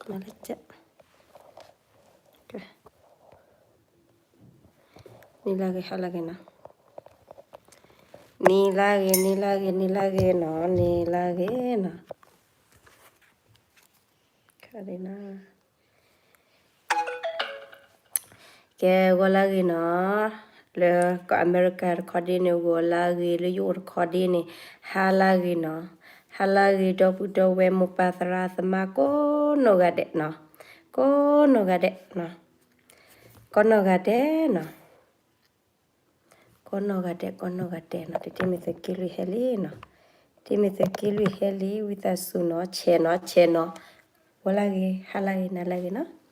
မၤလၢက, နံၤလၢဂ့ၤ ဟါလၢဂ့ၤနီၤ, နံၤလၢဂ့ၤ နံၤလၢဂ့ၤ နံၤလၢဂ့ၤနီၤ, နံၤလၢဂ့ၤနီၤ, ခါဒနီၤ ကဲ ဂီၤလၢဂ့ၤနီၤ, လၢကီၢ်အမဲရကၤတခီဒ်န့ၣ် ဂီၤလၢဂ့ၤ, လၢယအိၣ်တခီဒ်န့ၣ် ဟါလၢဂ့ၤနီၤ, ဟါလၢဂ့ၤ ဒီပုၢ်ဒီဝဲၢ် မိၢ်ပၢ်သရၣ်သမါ ကိးနီၢ်ဂၤဒဲးနီၤ, ကိးနီၢ်ဂၤဒဲးနီၤ, ကိးနီၢ်ဂၤဒဲးနီၤ ကိးနီၢ်ဂၤဒဲး ကိးနီၢ်ဂၤဒဲးနီၤ, တံၤမုၢ်သုးက့လွံၢ်ဟဲလံနီၤ, တံၤမုၢ်သုးက့လွံၢ်ဟဲလံ, ဝံသးစူၤနီၤ, ဆဲးနီၤ, ဆဲးနီၤ, ဂီၤလၢဂ့ၤ ဟါလၢဂ့ၤ နၤလၢဂ့ၤနီၤ,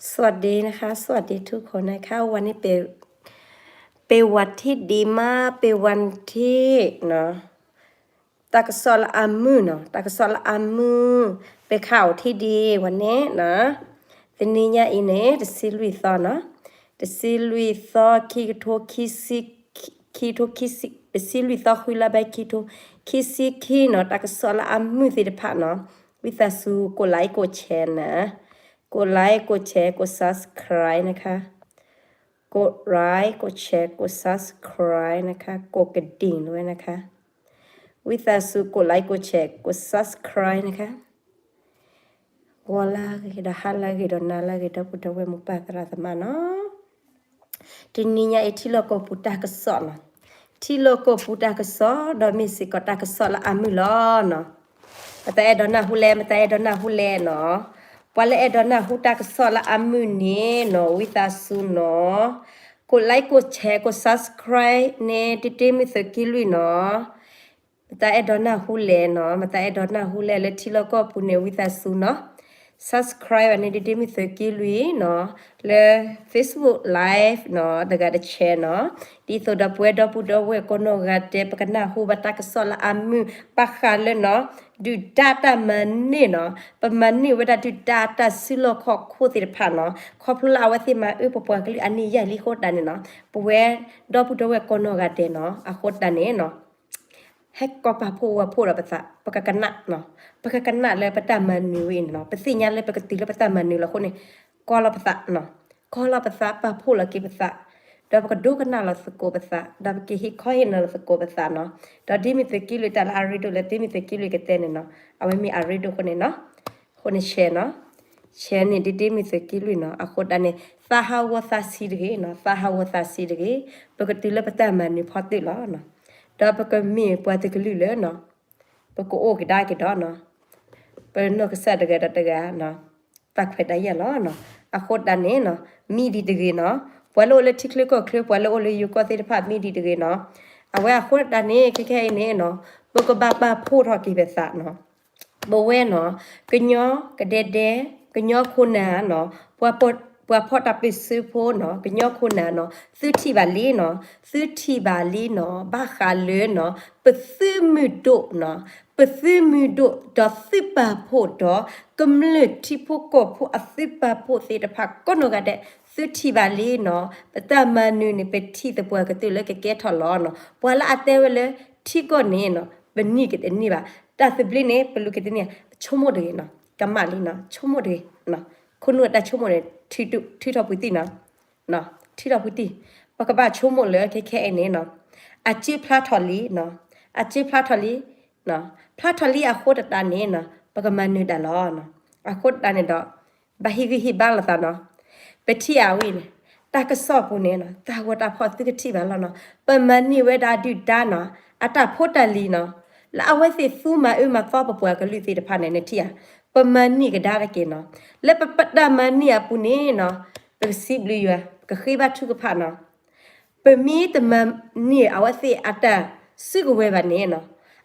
စဝးဒ့န့ၣ်ခါ စဝးဒ့ထူၣ်ခိၣ်န့ၣ်ခါ ဝဲန့ၣ် ပ့ၤဝးထံၣ်ဒံးမး ပ့ၤဝးထံၣ်နီၤ တၢ်ကစီၣ်လၢအမုာ်နီၤ, တၢ်ကစီၣ်လၢအမုာ်, ပ့ၤခးအိၣ်ထံၣ်ဒံးဝဲန့ၣ်နီၤ, တနံၤညါအံၤန့ၣ် တဆံလွံၢ်သီနီၤ, တဆံလွံၢ်သီ ခံကထိခံဆံ, ခံကထိခံဆံ, တဆံလွံၢ်သီ ဃုလါဘဲ ခံကထိခံဆံခံနီၤ, တၢ်ကစီၣ်လၢအမုာ်သ့ၣ်တဖၣ်နီၤ, ဝံသးစူၤ ကိးlike ကိးshareနီၤ, ကိးlike ကိးshare ကိးsubscribe นะคะ, ကိးlike ကိးshare ကိးsubscribe นะคะ, ကိးကဒံၣ်ဝဲนะคะ, ဝံသးစူၤ ကိးlike ကိးshare ကိးsubscribe นะคะ, ဂီၤလၢဂ့ၤဒီးဟါလၢဂ့ၤဒီးနၤလၢဂ့ၤ ဒီပုၢ်ဒီဝဲၢ် မိၢ်ပၢ်သရၣ်သမါနီၤ, တနံၤညါအံၤ ထံလီၢ်ကီၢ်ပူၤတၢ်ကစီၣ်နီၤ, ထံလီၢ်ကီၢ်ပူၤတၢ်ကစီၣ် ဒီးမ့ၢ်စ့ၢ်ကီးတၢ်ကစီၣ်လၢအမုာ်လီၤနီၤ, မတၤအဲၣ်ဒိးနၢ်ဟူလဲၣ်, မတၤအဲၣ်ဒိးနၢ်ဟူလဲၣ်နီၤ, ပှၤလၢအဲၣ်ဒိးနၢ်ဟူတၢ်ကစီၣ်လၢအမုာ်န့ၣ်နီၤ ဝံသးစူၤနီၤ, ကိးlike ကိးshare ကိးsubscribe န့ၣ် တံၤမုၢ်သုးက့လွံၢ်နီၤ, မတၤအဲၣ်ဒိးနၢ်ဟူလဲၣ်နီၤ, မတၤအဲၣ်ဒိးနၢ်ဟူလဲၣ် လၢထံလီၢ်ကီၢ်ပူၤန့ၣ် ဝံသးစူၤနီၤ, subscribe န့ၣ် တံၤမုၢ်သုးက့လွံၢ်နီၤ, လၢ Facebook Live နီၤ တဂၤတshareနီၤ, ဒ်သိးဒီးပဝဲဒီပုၢ်ဒီဝဲၢ်ကိးနီၢ်ဂၤဒဲး ပကနၢ်ဟူဘၣ်တၢ်ကစီၣ်လၢအမုာ် ဘၣ်ဃးလၢနီၤ, ဒုၣ်ဒါတၢ်မၤန့ၢ်နီၤ, ပမၤန့ၢ်ဝဲဒၣ်ဒုၣ်ဒါတၢ်စုလီၢ်ခီၣ်ခိၣ်သ့ၣ်တဖၣ်နီၤ, ခီဖျိလၢအဝဲသ့ၣ်မၤအၢပပှၤကလုာ်အနံၣ်ယဲၢ်လံအဃိသတးန့ၣ်နီၤ, ပဝဲဒီပုၢ်ဒီဝဲၢ်ကိးနီၢ်ဂၤဒဲးနီၤ, အဃိသတးန့ၣ်နီၤ ဟဲကီၢ်ပာ်ဖှိၣ်ဝဲဖှိၣ်ဒီးပသး, ပကကနၣ်နီၤ, ပကကနၣ်လၢပတၢ်မၤနၢၤဝဲအံၤန့ၣ်နီၤ, ပသ့ၣ်ညါလၢပကတုၤလၢပတၢ်မၤနၢၤလီၤအဃိန့ၣ်, ကီၢ်လီၤပသးနီၤ, ကီၢ်လီၤပသး ပာ်ဖှိၣ်လီၤက့ၤပသး, ဒီးပကဒိကနၣ်လီၤသကိးပသး, ဒီးပကဟ့ၣ်ခီဟ့ၣ်နီၤလီၤသကိးပသးနီၤ, ဒီးဒ်မ့ၢ်သုးက့လွံၢ်တၢ်လၢအရ့ဒိၣ်လၢဒ်မ့ၢ်သုးက့လွံၢ်ကတဲန့ၣ်နီၤ, အဝဲမ့ၢ်အရ့ဒိၣ်အဃိန့ၣ်နီၤ, အဃိန့ၣ် share နီၤ, share န့ၣ် ဒ်ဒ်မ့ၢ်သုးက့လွံၢ်နီၤ, အဃိတၢ်န့ၣ် သးဟးဂီၤသးဆံးတဂ့ၤနီၤ, သးဟးဂီၤသးဆံးတဂ့ၤ, ပကတုၤလၢပတၢ်မၤနၢၤဖီတၢၣ်လီၤနီၤ, ဒီးပကမ့ၢ်ပှၤတကလုာ်လၢနီၤ, ပကအိၣ်ကဒါက့ၤဒီးနီၤ, ပနီၢ်ကစၢ်တဂၤဒီးတဂၤ, သးခွဲးတၢ်ယာ်လီၤနီၤ, အဃိတၢ်န့ၣ်နီၤ, မ့ၢ်ဒ်တဂ့ၤနီၤ, ပှၤလၢအိၣ်လၢထံချၢကီၢ်ချၢ ပှၤလၢအိၣ်လၢယိၤကီၢ်သ့ၣ်တဖၣ် မ့ၢ်ဒ်တဂ့ၤနီၤ, အဝဲအဃိတၢ်န့ၣ် ခဲခဲအံၤန့ၣ်နီၤ, ပကဘၣ်ပာ်ဖှိၣ်ထီၣ်က့ၤပသးနီၤ ပဝဲနီၤ, ကညီကဒဲဒဲ, ကညီခိၣ်နၢ်နီၤ, ပှၤဖီၣ်တၢ်ပၢၢ်ဆၢဖိနီၤ, ကညီခိၣ်နၢ်နီၤ, သုထံၣ်ဘၣ်လံနီၤ, သုထံၣ်ဘၣ်လံနီၤ, ဘၣ်ဃးလၢနီၤ, ပသုးမုၢ်ဒိၣ်နီၤ, ပသုးမုၢ်ဒိၣ်ဒီးသုပာ်ဖှိၣ်ဒီး ကမျၢၢ်ထံဖိကီၢ်ဖိအသုပာ်ဖှိၣ်သ့ၣ်တဖၣ် ကိးနီၢ်ဂၤဒဲး သုထံၣ်ဘၣ်လံနီၤ, ပတၢ်မၤနၢၤန့ၣ် ပထံၣ်သပှၢ်ကတၢၢ်လၢကကဲထီၣ်လီၤနီၤ, ပှၤလၢအတဲဝဲလၢထံကီၢ်န့ၣ်နီၤ, ပနံၣ်ကတနံၣ်ဘၣ်, တၢ်သဘျ့န့ၣ် ပလူၤကတနံၣ်, ဆိကမိၣ်တဂ့ၤနီၤ, ကမၣ်လံနီၤ, ဆိကမိၣ်တဂ့ၤ, ခိၣ်နူာ်တၢ်ဆိကမိၣ်န့ၣ် ထုးထီၣ်ဖုတံၢ်နီၤ, ထုးထီၣ်ဖုတံၢ်, ပကဘၣ်ဆိကမိၣ်လၢခဲခဲအံၤန့ၣ်နီၤ, အစုဖျါထီၣ်လံနီၤ, အစုဖျါထီၣ်လံ, ဖျါထီၣ်လံအဃိတၢ်န့ၣ်နီၤ, ပကမၤနၢၤတၢ်လီၤနီၤ, အဃိတၢ်န့ၣ်ဒီး ဘၣ်ဟ့ၣ်ဂံၢ်ဟ့ၣ်ဘါလိာ်သးနီၤ, ပထံၣ်အဝဲန့ၣ်, တၢ်ကစီၣ်ပူၤန့ၣ်နီၤ, တၢ်ဂီၤတၢ်ဖီၣ်သုကထံၣ်ဘၣ်လီၤနီၤ, ပမၤန့ၢ်ဝဲဒၣ်ဒုၣ်ဒါနီၤ, အတၢ်ဖိတၢ်လံၤနီၤ, လၢအဝဲသ့ၣ်သူမၤအၢမၤသီပပှၤကလုာ်သ့ၣ်တဖၣ်န့ၣ် နထံၣ်ဧါ, ပမၤန့ၢ်ကဒါတက့ၢ်နီၤ, လၢပတၢ်မၤန့ၢ်အပူၤန့ၣ်နီၤ, ပကစံးဘျုးယွၤ, ပကဃ့ဘါထုကဖၣ်နီၤ ပမ့ၢ်တမၤန့ၢ်အဝဲသ့ၣ်အတၢ်စုကဝဲၤဘၣ်န့ၣ်နီၤ,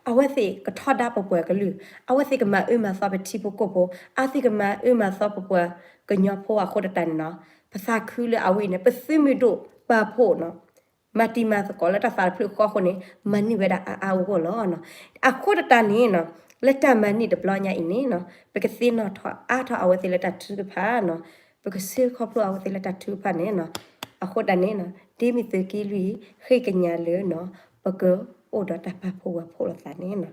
အဝဲသ့ၣ်ကထီဒါပပှၤကလုာ်, အဝဲသ့ၣ်ကမၤအၢမၤသီပထံဖိကီၢ်ဖိ, အဝဲသ့ၣ်ကမၤအၢမၤသီပပှၤကညီဖိအဃိတၢ်န့ၣ်နီၤ, ပသးခုလၢအဝဲအံၤန့ၣ် ပသုးမုၢ်ဒိၣ်ပာ်ဖှိၣ်နီၤ, မၤတံၤမၤသကိးလၢတၢ်သးတဖျၢၣ်ဃီအဃိန့ၣ် မၤန့ၢ်ဝဲဒၣ်အါအါဂီၢ်ဂီၢ်လီၤ. အဃိတၢ်န့ၣ်နီၤ, လၢတၢ်မၤန့ၢ်တဘျီညါအံၤန့ၣ်နီၤ, ပကသ့ၣ်နီၣ်ထီၣ်အါထီၣ်အဝဲသ့ၣ်လၢတၢ်ထုကဖၣ်နီၤ, ပကဆၢခီဖျိအဝဲသ့ၣ်လၢတၢ်ထုကဖၣ်န့ၣ်နီၤ, အဃိတၢ်န့ၣ်နီၤ, ဒ်မ့ၢ်သုးက့လွံၢ် ဃ့ကညးလၢနီၤ, ပကအိၣ်ဒီးတၢ်ပာ်ဖှိၣ်ဝဲဖှိၣ်လိာ်သးန့ၣ်နီၤ,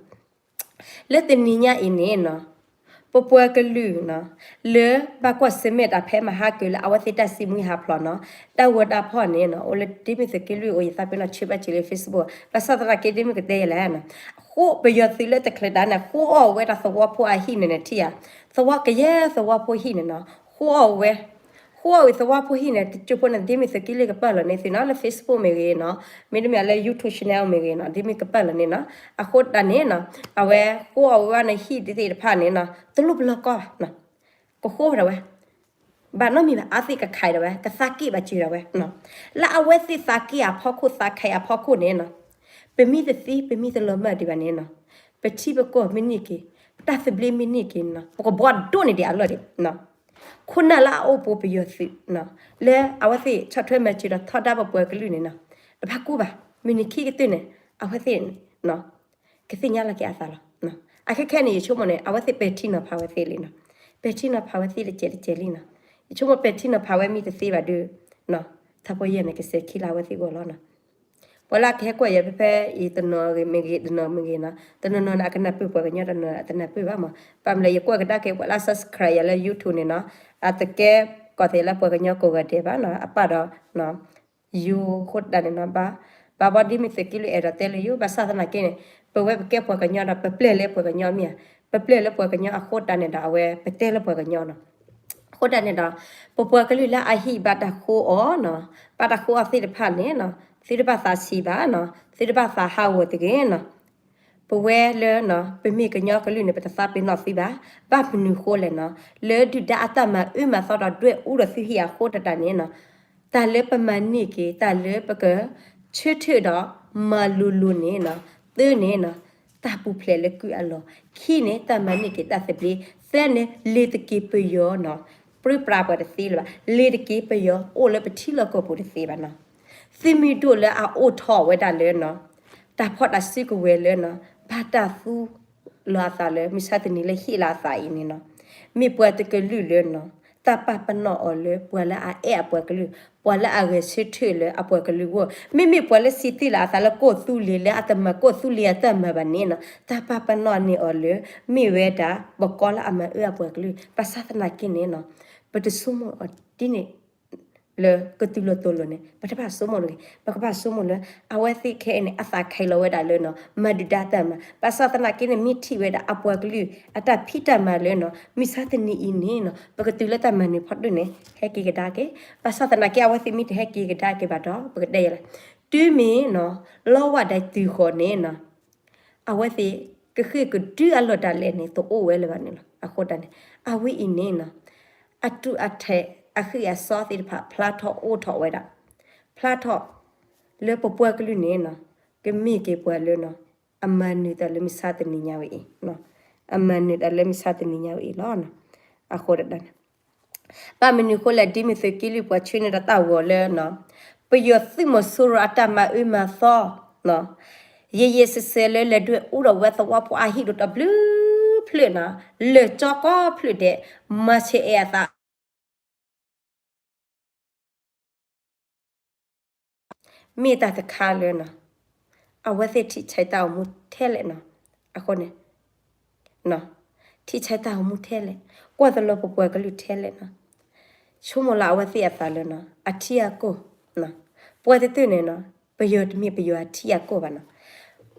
လၢတနံၤညါအံၤန့ၣ်နီၤ, ပပှၤကလုာ်နီၤ လၢဘၣ်ကွၢ်ဆၢၣ်မဲာ်တၢ်ဖဲမဟါကၢၤလၢအဝဲသ့ၣ်တၢ်စံးမူဟးဖျိးနီၤ, တၢ်ဂီၤတၢ်ဖီၣ်န့ၣ်နီၤ အိၣ်လၢဒ်မ့ၢ်သုးက့လွံၢ်အိၣ် ယသးပ့ၤနီၣ်ဆၢဘၣ်စၢၤလၢ Facebook, ဘၣ်ဆၣ်သနာ်က့ဒ်မ့ၢ်ကတဲယဲလဲၣ်နီၤ, ဃိပယီၤသုးလၢတချုးတၢ်န့ၣ် ဃိအီၣ်ဝဲဒၣ်သဝီဖိအဟံၣ်န့ၣ်န့ၣ်ထံၣ်ဧါ, သဝီကယဲၢ်သဝီဖိဟံၣ်န့ၣ်နီၤ ဃိအီၣ်ဝဲ ဃိအီၣ်ဝဲသဝီဖိဟံၣ်န့ၣ် တကၠိဖိန့ၣ် ဒ်မ့ၢ်သုးက့လွံၢ်ကပာ်လီၤန့ၢ်သုနီၤ လၢ Facebook မ့ၢ်ဂ့ၤနီၤ, မ့တမ့ၢ်လၢ YouTube channel မ့ၢ်ဂ့ၤနီၤ ဒ်မ့ၢ်ကပာ်လီၤန့ၢ်နီၤ, အဃိတၢ်န့ၣ်နီၤ အဝဲဃိအီၣ်ဝဲန့ၣ်ဟံၣ်ဒ်သ့ၣ်တဖၣ်န့ၣ်နီၤ တလိၣ်ပလီၢ်ကီၢ်ဘၣ်နီၤ, ကဃိဝဲဒၣ်ဝဲ ဘၣ်နီတမံၤဘၣ် အဝဲသ့ၣ်ကခးဒၣ်ဝဲ ကသးက့ၣ်ဘၣ်စၢၤဒၣ်ဝဲနီၤ, လၢအဝဲသ့ၣ်သးက့ၣ်အဖီခိၣ် သးခးအဖီခိၣ်န့ၣ်နီၤ, ပမ့ၢ်တသ့ ပမ့ၢ်တလီၤမၢ်ဒံးဘၣ်န့ၣ်နီၤ, ပထံပကီၢ်မ့ၢ်န့ၢ်က့ၤ, ပတၢ်သဘျ့မ့ၢ်န့ၢ်က့ၤနီၤ ပကဘီဒိၣ်န့ၢ်ဒံးအလီၢ်ဒံးနီၤ, ခိၣ်နၢ်လၢအအိၣ်ပိာ်ပယီၤသုးနီၤ လၢအဝဲသ့ၣ်ဆီၣ်ထွဲမၤစၢၤဒီးထီဒါပပှၤကလုာ်န့ၣ်နီၤ, တဘၣ်ကိၢ်ဘၣ်, မုၢ်နံၤခံကတၢၢ်န့ၣ် အဝဲသ့ၣ် ကသ့ၣ်ညါလီၤက့ၤအသးလီၤ. အခဲခဲန့ၣ် ယဆိကမိၣ်န့ၣ် အဝဲသ့ၣ်ပဲာ်ထံနီၤဖးဝဲသ့ၣ်လံနီၤ, ပဲာ်ထံနီၤဖးဝဲသ့ၣ်တစဲးတစဲးလံနီၤ, ယဆိကမိၣ်ပဲာ်ထံနီၤဖးဝဲမ့ၢ်တသ့ဘၣ်ဒီး ထးဖိယဲၢ်န့ၣ် ကစဲးခံလၢအဝဲသ့ၣ်အဂီၢ်လီၤနီၤ. ပှၤလၢအကဟဲကွၢ်ယၤဖဲဖဲ အံၤတနီၤမ့ၢ်ဂ့ၤ တနီၤမ့ၢ်ဂ့ၤနီၤ, တနီၤနီၤန့ၣ် အကနၢ်ပၢၢ်ပှၤကညီ တနီၤအတနၢ်ပၢၢ်ဘၣ်မး, ဘၣ်မနုၤလဲၣ် ယကွၢ်ကဒါက့ၤပှၤလၢ subscribe ယၤလၢ YouTube န့ၣ်နီၤ, အတကဲကီၢ်သဲးလၢပှၤကညီကိးဂၤဒဲးဘၣ်နီၤ, အပၣ်ဒီး ယိၤအဃိတၢ်န့ၣ်နီၤ, ဘၣ်ဘၣ်ဒီးမ့ၢ်သုးက့လွံၢ်အဲၣ်ဒိးတဲလၢယိၤ ဘၣ်ဆၣ်သနာ်က့န့ၣ် ပဝဲပကဲပှၤကညီဒီး ပပျဲၢ်လၢပှၤကညီမ့ၢ်ဧါ, ပပျဲၢ်လၢပှၤကညီအဃိတၢ်န့ၣ်ဒီး အဝဲပတဲလၢပှၤကညီနီၤ. အဃိတၢ်န့ၣ်ဒီး ပပှၤကလုာ်လၢအဟံၣ်ဘၣ်တၢ်ဃိအီၤနီၤ, ဘၣ်တၢ်ဃိအီၤသ့ၣ်တဖၣ်န့ၣ်နီၤ, သုတဘၣ်သးဆံးဘၣ်နီၤ, သုတဘၣ်သးဟးဂီၤတဂ့ၤနီၤ. ပဝဲလၢနီၤ ပမ့ၢ်ကညီကလုာ်န့ၣ် ပတသးပ့ၤနီၣ်သုဘၣ်. ဘၣ်မနုၤဃိလဲၣ်နီၤ, လၢဒုၣ်ဒါအတၢ်မၤအၢမၤသီဒီးဒွဲၣ်အူဒီးသုဟံၣ်အဃိတၢ်န့ၣ်နီၤ, တၢ်လၢပမၤန့ၢ်က့ၤ တၢ်လၢပကဆၢထၢၣ်ဒီးမၤလိၤလိၤန့ၣ်နီၤ, သၢန့ၣ်နီၤ, တၢ်ပူၤဖျဲးလၢကုၢ်အလီၢ်, ခံန့ၣ် တၢ်မၤန့ၢ်က့ၤတၢ်သဘျ့, သၢန့ၣ် လ့ၤတက့ၤပယီၤနီၤ, ပြံပြါပှၤတသ့လၢၤဘၣ်, လ့ၤတက့ၤပယီၤအိၣ်လၢပထံလီၢ်ကီၢ်ပူၤတသ့ဘၣ်နီၤ. သုးမုၢ်ဒိၣ်လၢအအိၣ်ထီၣ်ဝဲဒၣ်လၢနီၤ, တၢ်ဖီၣ်တၢ်စုကဝဲၤလၢနီၤ, ဘၣ်တၢ်သူလီၤအသးလၢ မုၢ်ဆါတနံၤလၢဟ့ၣ်လီၤအသးအံၤန့ၣ်နီၤ, မ့ၢ်ပှၤတကလုာ်လၢနီၤ, တၢ်ပာ်ပနီၣ်အီၤလၢပှၤလၢအအဲၣ်အပှၤကလုာ်, ပှၤလၢအဂဲၤဆၢထၢၣ်လၢအပှၤကလုာ်အဂီၢ်, မ့မ့ၢ်ပှၤလၢစံးတ့ၢ်လီၤအသးလၢကီၢ်သူလ့ၤလၢအတမၤကီၢ်သူလ့ၤအတၢ်မၤဘၣ်န့ၣ်နီၤ, တၢ်ပာ်ပနီၣ်န့ၢ်အီၤလၢ မ့ၢ်ဝဲဒၣ် ပကီလၢအမၤအၢအပှၤကလုာ်, ဘၣ်ဆၣ်သနာ်က့န့ၣ်နီၤ, ပတဆိကမိၣ်အီၤဒ်န့ၣ် လၢကတုၤလီၤတီၤလီၤန့ၣ် ပတဘၣ်ဆိကမိၣ်တဂ့ၤ, ပကဘၣ်ဆိကမိၣ်လၢ အဝဲသ့ၣ်ခဲအံၤန့ၣ် အသးခးလီၤဝဲဒၣ်လၢနီၤ မၤဒုၣ်ဒါတၢ်မၤ, ဘၣ်ဆၣ်သနာ်က့န့ၣ် မ့ၢ်ထံၣ်ဝဲဒၣ်အပှၤကလုာ် အတၢ်ဖံးတၢ်မၤလၢနီၤ မုၢ်ဆါတနံၤအံၤန့ၣ်နီၤ ပကတုၤလၢတၢ်မၤနၢၤဖီတၢၣ်န့ၣ် ဟဲက့ၤကဒါက့ၤ, ဘၣ်ဆၣ်သနာ်က့ အဝဲသ့ၣ်မ့ၢ်တဟဲက့ၤကဒါက့ၤဘၣ်ဒီး ပကတဲယဲလဲၣ်, တုၤမ့ၢ်နီၤ လီဝၢ်ဒၢးတုၤဃီၤန့ၣ်နီၤ အဝဲသ့ၣ် ကဃ့ၢ်ကဒုအလီၢ်တၢ်လဲၣ်န့ၣ် တအိၣ်ဝဲလၢၤဘၣ်န့ၣ်လီၤ. အဃိတၢ်န့ၣ် အဝဲအံၤန့ၣ်နီၤ အတုၢ်အထဲးအဃံအစီသ့ၣ်တဖၣ် ဖျါထီၣ်အိၣ်ထီၣ်ဝဲဒၣ်, ဖျါထီၣ် လၢပပှၤကလုာ်န့ၣ်နီၤ ကမ့ၢ်က့ၤပှၤလၢနီၤ အမၤနၢၤတၢ်လၢမုၢ်ဆါတနံၤညါဝဲအံၤ, အမၤနၢၤတၢ်လၢမုၢ်ဆါတနံၤညါဝဲအံၤလီၤ. အဃိတၢ်န့ၣ် ဘၣ်မနုၤအဃိလဲၣ် ဒ်မ့ၢ်သုးက့လွံၢ်ပှၤဆှၢန့ၢ်ဒီးတၢ်ဂီၤလၢနီၤ ပယီၤသုးမီၤစိရိၤအတၢ်မၤအၢမၤသီ ယံာ်ယံာ်ဆဲးဆဲးလၢလဲၤဒွဲၣ်အူဒီးဝဲသဝီဖိအဟံၣ်ဒိၣ်တဘျုးဖျၢၣ်နီၤ လၢာ်ကၠီကီၢ်ဖျၢၣ်ဒဲး မၤဆဲးအဲၣ်အသး မ့ၢ်တၢ်တခါလၢနီၤ အဝဲသ့ၣ်ထံၣ်ဆါတၢ်အိၣ်မူထဲလဲၣ်နီၤ. အဃိန့ၣ် ထံၣ်ဆါတၢ်အိၣ်မူထဲလဲၣ်, ကွၢ်တလီၤပပှၤကလုာ်ထဲလဲၣ်နီၤ. ဆိကမိၣ်လၢအဝဲသ့ၣ်အသးလၢနီၤ အထံအကီၢ်, ပှၤတတုၤန့ၣ်နီၤ ပယီၤတမ့ၢ်ပယီၤအထံအကီၢ်ဘၣ်နီၤ.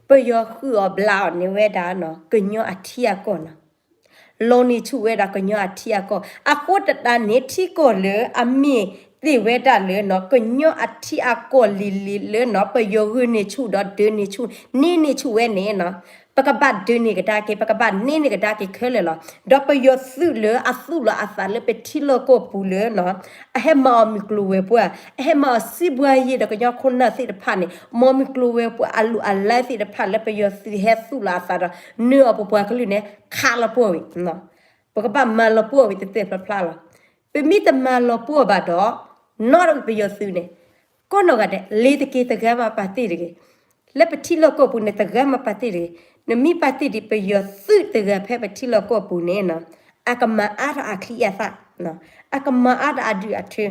ပယီၤဃုအီၤဘျးအီၤန့ၢ်ဝဲဒၣ်နီၤ ကညီအထံအကီၢ်နီၤ. လီၤန့ၢ်ဆူၣ်ဝဲဒၣ်ကညီအထံအကီၢ်, အဃိတၢ်န့ၣ် ထံကီၢ်လၢအမ့ၢ်တ့ၢ်ဝဲဒၣ်လၢနီၤ ကညီအထံအကီၢ်လံၤလံၤလၢနီၤ ပယီၤဂုာ်န့ၢ်ဆူၣ်ဒီးဒၢန့ၢ်ဆူၣ် န့ၢ်န့ၢ်ဆူၣ်ဝဲန့ၣ်နီၤ ပကဘၣ်ဒၢန့ၢ်ကဒါက့ၤ ပကဘၣ်န့ၢ်န့ၢ်ကဒါက့ၤခဲလၢာ်လီၤ. ဒီးပယီၤသုးလၢအသူၣ်လီၤအသးလၢပထံလီၢ်ကီၢ်ပူၤလၢနီၤ အဟဲမၤအီၣ်မုၢ်ကျိၤဝဲၤကွာ် အဟဲမၤအီၣ်စံးဘှါယ့ဒီးကညီခိၣ်နၢ်သ့ၣ်တဖၣ်န့ၣ် မၤမုၢ်ကျိၤဝဲၤကွာ်အလူၢ်အလဲသ့ၣ်တဖၣ်လၢပယီၤသုးဟဲသူၣ်လီၤအသးဒီး နၢအီၤပပှၤကလုာ်န့ၣ် ခးလီၤပှီၢ်ဝံၤ ပကဘၣ်မၤလီၤပှီၢ်ဝံၤတတဲာ်ဖျါဖျါလီၤ. ပမ့ၢ်တမၤလီၤပှီၢ်ဘၣ်ဒီး နီၢ်ဒီးပယီၤသုးန့ၣ် ကိးနီၢ်ဂၤဒဲး လ့ၤတက့ၤတဂၤမၤပာ်တ့ၢ်တဂ့ၤ. လၢပထံလီၢ်ကီၢ်ပူၤန့ၣ် တဂၤမၤပာ်တ့ၢ်တဂ့ၤ. နမ့ၢ်ပာ်တ့ၢ်ဒံးပယီၤသုးတဂၤဖဲပထံလီၢ်ကီၢ်ပူၤန့ၣ်နီၤ အကမၤအါထီၣ်အချံအသၣ်, အကမၤအါထီၣ်အဒုၣ်အထၢ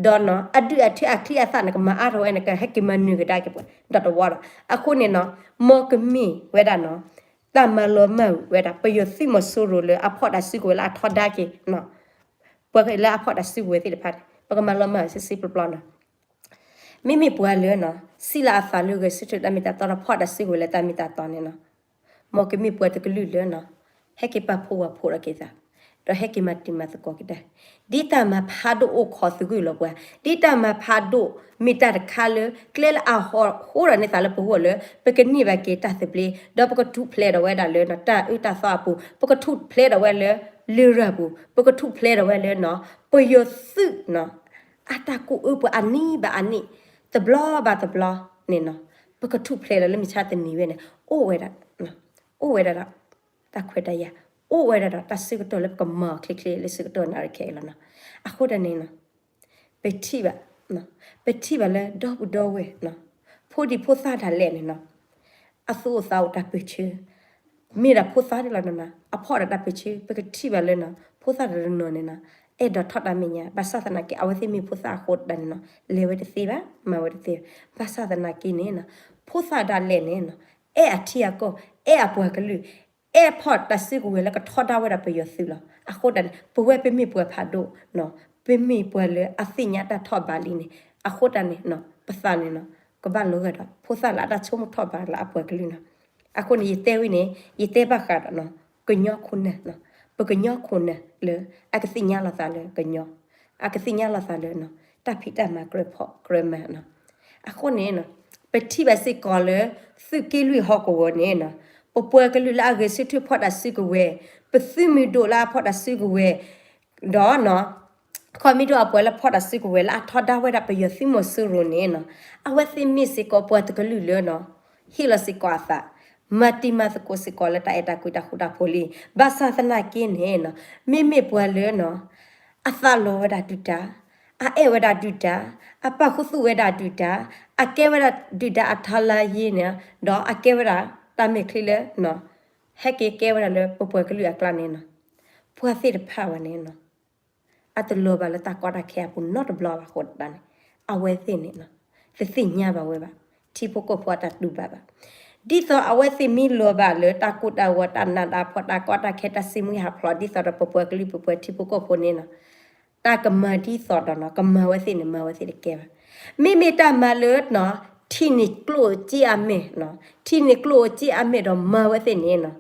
ဒီးနီၤ အဒုၣ်အထၢအချံအသၣ်န့ၣ် ကမၤအါထီၣ်ဝဲန့ၣ် ကဟဲက့ၤမၤနၢၤကဒါက့ၤပှၤ ဒီးတဝီဒီး အဃိန့ၣ်နီၤ မ်ကမ့ၢ်ဝဲဒၣ်နီၤ တၢ်မၤလီၤမၢ်ဝဲဒၣ် ပယီၤသုးမီၤစိရိၤလၢအဖီၣ်တၢ်စုကဝဲၤလၢအထီဒါက့ၤ ပှၤလၢအဖီၣ်တၢ်စုကဝဲၤသ့ၣ်တဖၣ်န့ၣ် ပကမၤလီၤမၢ်ဆ့ဆ့ပျီပျီနီၤ. မ့မ့ၢ်ပှၤလၢနီၤ စံးလၢအသးလၢဂဲၤဆၢထၢၣ်တၢ်မ့ၢ်တၢ်တီဒီးဖီၣ်တၢ်စုကဝဲၤလၢတၢ်မ့ၢ်တၢ်တီန့ၣ်နီၤ မ်ကမ့ၢ်ပှၤတကလုာ်လၢနီၤ ဟဲက့ၤပာ်ဖှိၣ်ဝဲဖှိၣ်ထီၣ်က့ၤသး ဒီးဟဲက့ၤမၤတံၤမၤသကိးကဒါ ဒ်တၢ်မၤဖးဒိၣ်အိၣ်ခိးသဂၢၢ်လီၤပှၤ ဒ်တၢ်မၤဖးဒိၣ်မ့ၢ်တၢ်တခါလၢ ကျဲလၢအဟီၣ်ဃိဒီးန့ၢ်သးလၢပဂီၢ်လၢ ပကန့ၢ်ဘၣ်က့ၤတၢ်သဘျ့ ဒီးပကထူၣ်ဖျဲးဒီးဝဲဒၣ်လၢနီၤ တၢ်အၢတၢ်သီအပူၤ ပကထူၣ်ဖျဲးဒီးဝဲလၢ လရာ်ပူၤ ပကထူၣ်ဖျဲးဒီးဝဲလၢနီၤ ပယီၤသုးနီၤ အတၢ်ကူၣ်အၢပှၤအနံၣ်ဘၣ်အနံၣ် တဘျီဘၣ်တဘျီန့ၣ်နီၤ ပကထူၣ်ဖျဲးဒီးလၢမုၢ်ဆါတနံၤဝဲန့ၣ် အိၣ်ဝဲဒၣ် အိၣ်ဝဲဒၣ်ဒီး တၢ်ခွဲးတၢ်ယာ် အိၣ်ဝဲဒၣ်ဒီး တၢ်ဆၢကတီၢ်လၢပကမၤအီၤချ့ချ့လၢဆၢကတီၢ်နၣ်ရံၣ်ခဲအံၤလီၤနီၤ. အဃိတၢ်န့ၣ်နီၤ ပထံၣ်ဘၣ် ပထံၣ်ဘၣ်လၢဒီပုၢ်ဒီဝဲၢ်နီၤ ဖိဒံဖိသၣ်ဒၣ်လဲာ်န့ၣ်နီၤ အသူၣ်အိၣ်သးအိၣ်တၢ်ပၢၢ်ဆၢ မ့ၢ်ဒၣ်ဖိသၣ်ဒၣ်လီၤနီၤ အဖီၣ်ဒီးတၢ်ပၢၢ်ဆၢ ပကထံၣ်ဘၣ်လၢနီၤ ဖိသၣ်တနီၤနီၤန့ၣ်နီၤ အဲၣ်ဒိးထီၣ်တၢ်မဲာ်ညါ ဘၣ်ဆၣ်သနာ်က့ အဝဲသ့ၣ်မ့ၢ်ဖိသၣ်အဃိတၢ်န့ၣ်နီၤ လဲၤဝဲတသ့ဘၣ် မၤဝဲတသ့ဘၣ် ဘၣ်ဆၣ်သနာ်က့န့ၣ်နီၤ ဖိသၣ်ဒၣ်လဲာ်န့ၣ်နီၤ အဲၣ်အထံအကီၢ် အဲၣ်အပှၤကလုာ် အဲၣ်ဖီၣ်တၢ်စုကဝဲၤလၢကထီဒါဝဲဒၣ်ပယီၤသုးလီၤ. အဃိတၢ်န့ၣ် ပဝဲပမ့ၢ်ပှၤဖးဒိၣ်နီၤ ပမ့ၢ်ပှၤလၢအသ့ၣ်ညါတၢ်ထီၣ်ဘးလံန့ၣ် အဃိတၢ်န့ၣ်နီၤ ပသးန့ၣ်နီၤ ကဘၣ်လီၤဂာ်ဒီး ဖိသၣ်လၢအတၢ်ဆိကမိၣ်ထီၣ်ဘးလၢအပှၤကလုာ်နီၤ. အဃိန့ၣ် ယတဲဝဲန့ၣ် ယတဲဘၣ်ဃးဒီးနီၤ ကညီခိၣ်နၢ်နီၤ ပကညီခိၣ်နၢ်လၢ အကသ့ၣ်ညါလီၤသးလၢကညီ အကသ့ၣ်ညါလီၤသးလၢနီၤ တၢ်ဖံးတၢ်မၤကြၢးဖီၣ်ကြၢးမၤနီၤ. အဃိန့ၣ်နီၤ ပထံၣ်ဘၣ်စ့ၢ်ကီးလၢ သုးက့လွံၢ်ဟီၣ်ကဝီၤန့ၣ်နီၤ ပပှၤကလုာ်လၢအဂဲၤဆၢထၢၣ်ဖီၣ်တၢ်စုကဝဲၤ ပသုးမုၢ်ဒိၣ်လၢအဖီၣ်တၢ်စုကဝဲၤ ဒီးနီၤ ခီမ့ၢ်ဒိၣ်အပှၤလၢဖီၣ်တၢ်စုကဝဲၤလၢအထီဒါဝဲဒၣ်ပယီၤသုးမီၤစိရိၤန့ၣ်နီၤ အဝဲသ့ၣ်မ့ၢ်စ့ၢ်ကီးပှၤတကလုာ်လၢနီၤ ဟ့ၣ်လီၤစ့ၢ်ကီးအသး မၤတံၤမၤသကိးစ့ၢ်ကီးလၢတၢ်အဲၣ်တၢ်ကွံတၢ်ဃူတၢ်ဖိးလံ. ဘၣ်ဆၣ်သနာ်က့န့ၣ်နီၤ မ့မ့ၢ်ပှၤလၢနီၤ အသးလီၤဝဲဒၣ်ဒုၣ်ဒါ အအဲၣ်ဝဲဒၣ်ဒုၣ်ဒါ အပာ်ခူသူၣ်ဝဲဒၣ်ဒုၣ်ဒါ အကဲဝဲဒၣ်ဒုၣ်ဒါအထါလါယ့န့ၣ် ဒီးအကဲဝဲဒၣ်တၢ်မဲာ်ချံလၢနီၤ ဟဲက့ၤကဲဝဲဒၣ်လၢပပှၤကလုာ်အကျါန့ၣ်နီၤ ပှၤသ့ၣ်တဖၣ်ဝဲန့ၣ်နီၤ အတလီၤဘၣ်လၢတၢ်ကီတၢ်ခဲအပူၤနီတဘျီဘၣ်အဃိတၢ်န့ၣ် အဝဲသ့ၣ်န့ၣ်နီၤ တသ့ၣ်ညါဘၣ်ဝဲဘၣ် ထံဖိကီၢ်ဖိအတၢ်တူၢ်ဘၣ်ဘၣ်. ဒ်သိးအဝဲသ့ၣ်မ့ၢ်လီၤဘၣ်လၢတၢ်ကိၢ်တၢ်ဂီၤတၢ်နးတၢ်ဖှီၣ်တၢ်ကီတၢ်ခဲတၢ်စံးမုၢ်ဟးဖျိး ဒ်သိးဒီးပပှၤကလုာ်ပပှၤထံဖိကီၢ်ဖိန့ၣ်နီၤ တၢ်ကမၤဒ်သိးဒီးနီၤ ကမၤဝဲသ့ၣ်န့ၣ် မၤဝဲသ့ၣ်တကဲဘၣ်. မ့မ့ၢ်တၢ်မၤလၢနီၤ ထံၣ်န့ၢ်ကျိၣ်စ့အမဲာ်နီၤ ထံၣ်န့ၢ်ကျိၣ်စ့အမဲာ်ဒီးမၤဝဲသ့ၣ်န့ၣ်နီၤ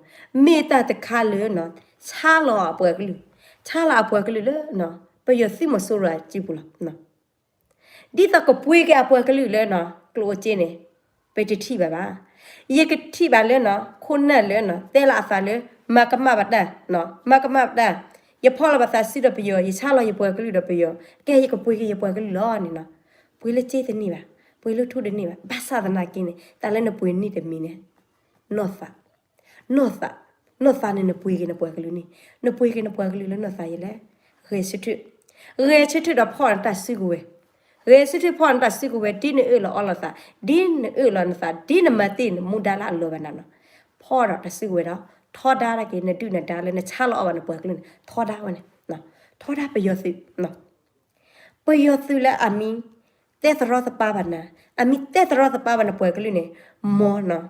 မ့ၢ်တၢ်တခါလၢနီၤ ဆါလီၤအပှၤကလုာ် ဆါလီၤအပှၤကလုာ်လၢနီၤ ပယီၤသုးမီၤစိရိၤအစုပူၤလီၤ. ဒ်သိးကပှ့ၤက့ၤအပှၤကလုာ်လၢနီၤ ကျိၣ်အိၣ်စ့န့ၣ် ပတထံၣ်ဘၣ်ဘၣ်. ယကထံၣ်ဘၣ်လၢနီၤ ခိၣ်နၢ်လၢနီၤ တဲလီၤအသးလၢ မၤကမၣ်ဘၣ်တၢ် မၤကမၣ်ဘၣ်တၢ် ယဖီၣ်လီၤဘၣ်သးစုဒီးပယီၤ ယဆါလီၤယပှၤကလုာ်ဒီးပယီၤ ကဲယကပှ့ၤက့ၤယပှၤကလုာ်လီၤန့ၣ်နီၤ ပှ့ၤလၢစ့တန့ၢ်ဘၣ် ပှ့ၤလၢထူတန့ၢ်ဘၣ် ဘၣ်ဆၣ်သနာ်က့န့ၣ် တၢ်လၢနပှ့ၤန့ၢ်တမံၤန့ၣ် နီၢ်သး နီၢ်သး နီၢ်သးန့ၣ်နပှ့ၤက့ၤနပှၤကလုာ်န့ၣ် နပှ့ၤက့ၤနပှၤကလုာ်လၢနီၢ်သးယလဲၣ် ဂဲၤဆၢထၢၣ် ဂဲၤဆၢထၢၣ်ဒီးဖီၣ်နတၢ်စုကဝဲၤ ဂဲၤဆၢထၢၣ်ဖီၣ်နတၢ်စုကဝဲၤ ဒ်နအၢၣ်လီၤအီလီၤသး ဒ်နအၢၣ်လီၤနသး ဒ်နမၤတ့ၢ်နမူဒါလၢအလီၤဘၣ်နၤနီၤ ဖီၣ်ဒီးတၢ်စုကဝဲၤဒီး ထီဒါက့ၤနဒုၣ်နဒါလၢနဆါလီၤအီၣ်ဘၣ်နပှၤကလုာ်န့ၣ် ထီဒါဝဲန့ၣ် ထီဒါပယီၤသုး ပယီၤသုးလၢအမံၤ တဲသရီသပါဘၣ်နၤ အမံၤတဲသရီသပါဘၣ်နပှၤကလုာ်န့ၣ် မ်နီၤ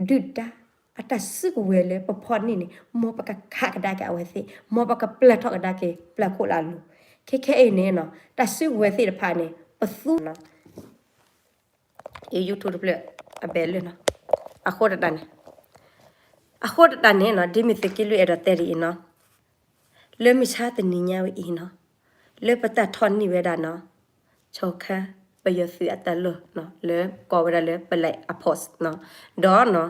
ဒုၣ်ဒါ အတၢ်စုကဝဲၤလၢပဖီၣ်န့ၢ်န့ၣ် မ်ပကခးကဒါက့ၤအဝဲသ့ၣ် မ်ပကပျၢ်ထီၣ်ကဒါက့ၤ ပျၢ်ခိၣ်လၢအလိၤ ခဲခဲအံၤန့ၣ်နီၤ တၢ်စုကဝဲၤသ့ၣ်တဖၣ်န့ၣ် ပသူ YouTube တဖျၢၣ် အဘဲလၢာ်နီၤ အဃိတၢ်န့ၣ် အဃိတၢ်န့ၣ်နီၤ ဒ်မ့ၢ်သုးက့လွံၢ်အဲၣ်ဒိးတဲဒ်အံၤနီၤ လၢမုၢ်ဆါတနံၤညါဝဲအံၤနီၤ လၢပတၢ်ထီၣ်န့ၢ်ဝဲဒၣ်နီၤ ဆီခါ ပယီၤသုးအတၢ်လီၢ်နီၤ လၢကိးဝဲဒၣ်လၢ Black Ops နီၤ ဒီးနီၤ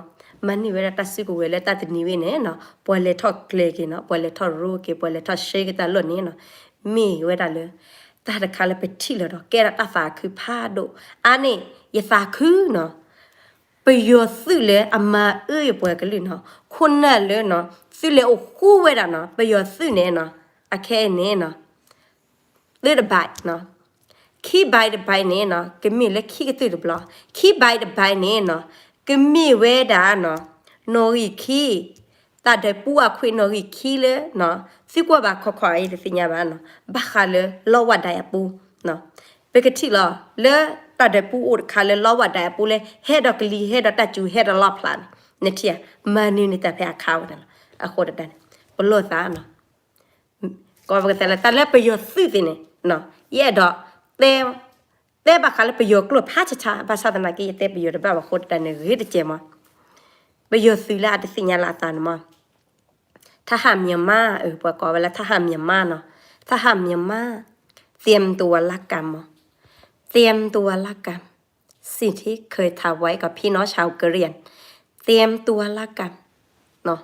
မၤန့ၢ်ဝဲဒၣ်တၢ်စုကဝဲၤလၢတၢ်တနံၤဝဲန့ၣ်နီၤ ပှၤလဲၤထီၣ်ကျဲၤက့ၤနီၤ ပှၤလဲၤထီၣ်ရိက့ၤ ပှၤလဲၤထီၣ်ရှဲက့ၤတၢ်လီၢ်န့ၣ်နီၤ မ့ၢ်ဝဲဒၣ်လၢ တၢ်တခါလၢပထံၣ်လီၤဒီး ကဲဒၣ်တၢ်သးခုဖးဒိၣ် အါန့ၢ် ယသးခုနီၤ ပယီၤသုးလၢအမၤအၢယပှၤကလုာ်နီၤ ခိၣ်နၢ်လၢနီၤ သုလဲၤအိၣ်ဃူဝဲဒၣ်နီၤ ပယီၤသုးန့ၣ်နီၤ အခဲအံၤန့ၣ်နီၤ သၢတဘးနီၤ ခံဘးတဘးန့ၣ်နီၤ ကမ့ၢ်လၢခံကတၢၢ်တဘျီ ခံဘးတဘးန့ၣ်နီၤ ကမ့ၢ်ဝဲဒၣ်နီၤ နီၣ်ဂံၢ်ခံ တၢ်ဒွဲၣ်ပူအခွံနီၣ်ဂံၢ်ခံလၢနီၤ သုကွၢ်ဘၣ်ခီခီအံၤတသ့ၣ်ညါဘၣ်နီၤ ဘၣ်ဃးလၢလီဝၣ်ဒၣ်အပူၤ ပကထံၣ်လီၤ လၢတၢ်ဒွဲၣ်ပူအိၣ်တခါလၢလီဝၣ်ဒၣ်အပူၤလၢ ဟဲဒီးကလံၤ ဟဲဒီးတၢ်စူၤ ဟဲဒီးလီၣ်ဖျါန့ၣ် နထံၣ်ဧါ, မၤနၢၤန့ၢ်တၢ်ဖဲအခါဝဲန့ၣ်လီၤ. အဃိတၢ်န့ၣ် ပလိၣ်သးနီၤ, ကိးပကတဲလၢ တၢ်လၢပယီၤသုးသ့ၣ်န့ၣ် ယအဲၣ်ဒိး တဲဘၣ်ဃးလၢပယီၤကျိာ်ဖးဆါဆါ, ဘၣ်ဆၣ်သနာ်က့ ယတဲပယီၤတဘၣ်ဘၣ်အဃိတၢ်န့ၣ် ဂ့ၤတကဲးမး, ပယီၤသုးလၢအတသ့ၣ်ညါလၢအသးန့ၣ်မး, ထဟၣ်မၠၣ်မါ, ပှၤကိးဝဲလၢထဟၣ်မၠၣ်မါနီၤ, ထဟၣ်မၠၣ်မါ, เตรียมตัวละกันမး, เตรียมตัวละกัน, สิ่งที่เคยทำไว้กับพี่น้องชาวกะเหรี่ยง เตรียมตัวละกันเนาะ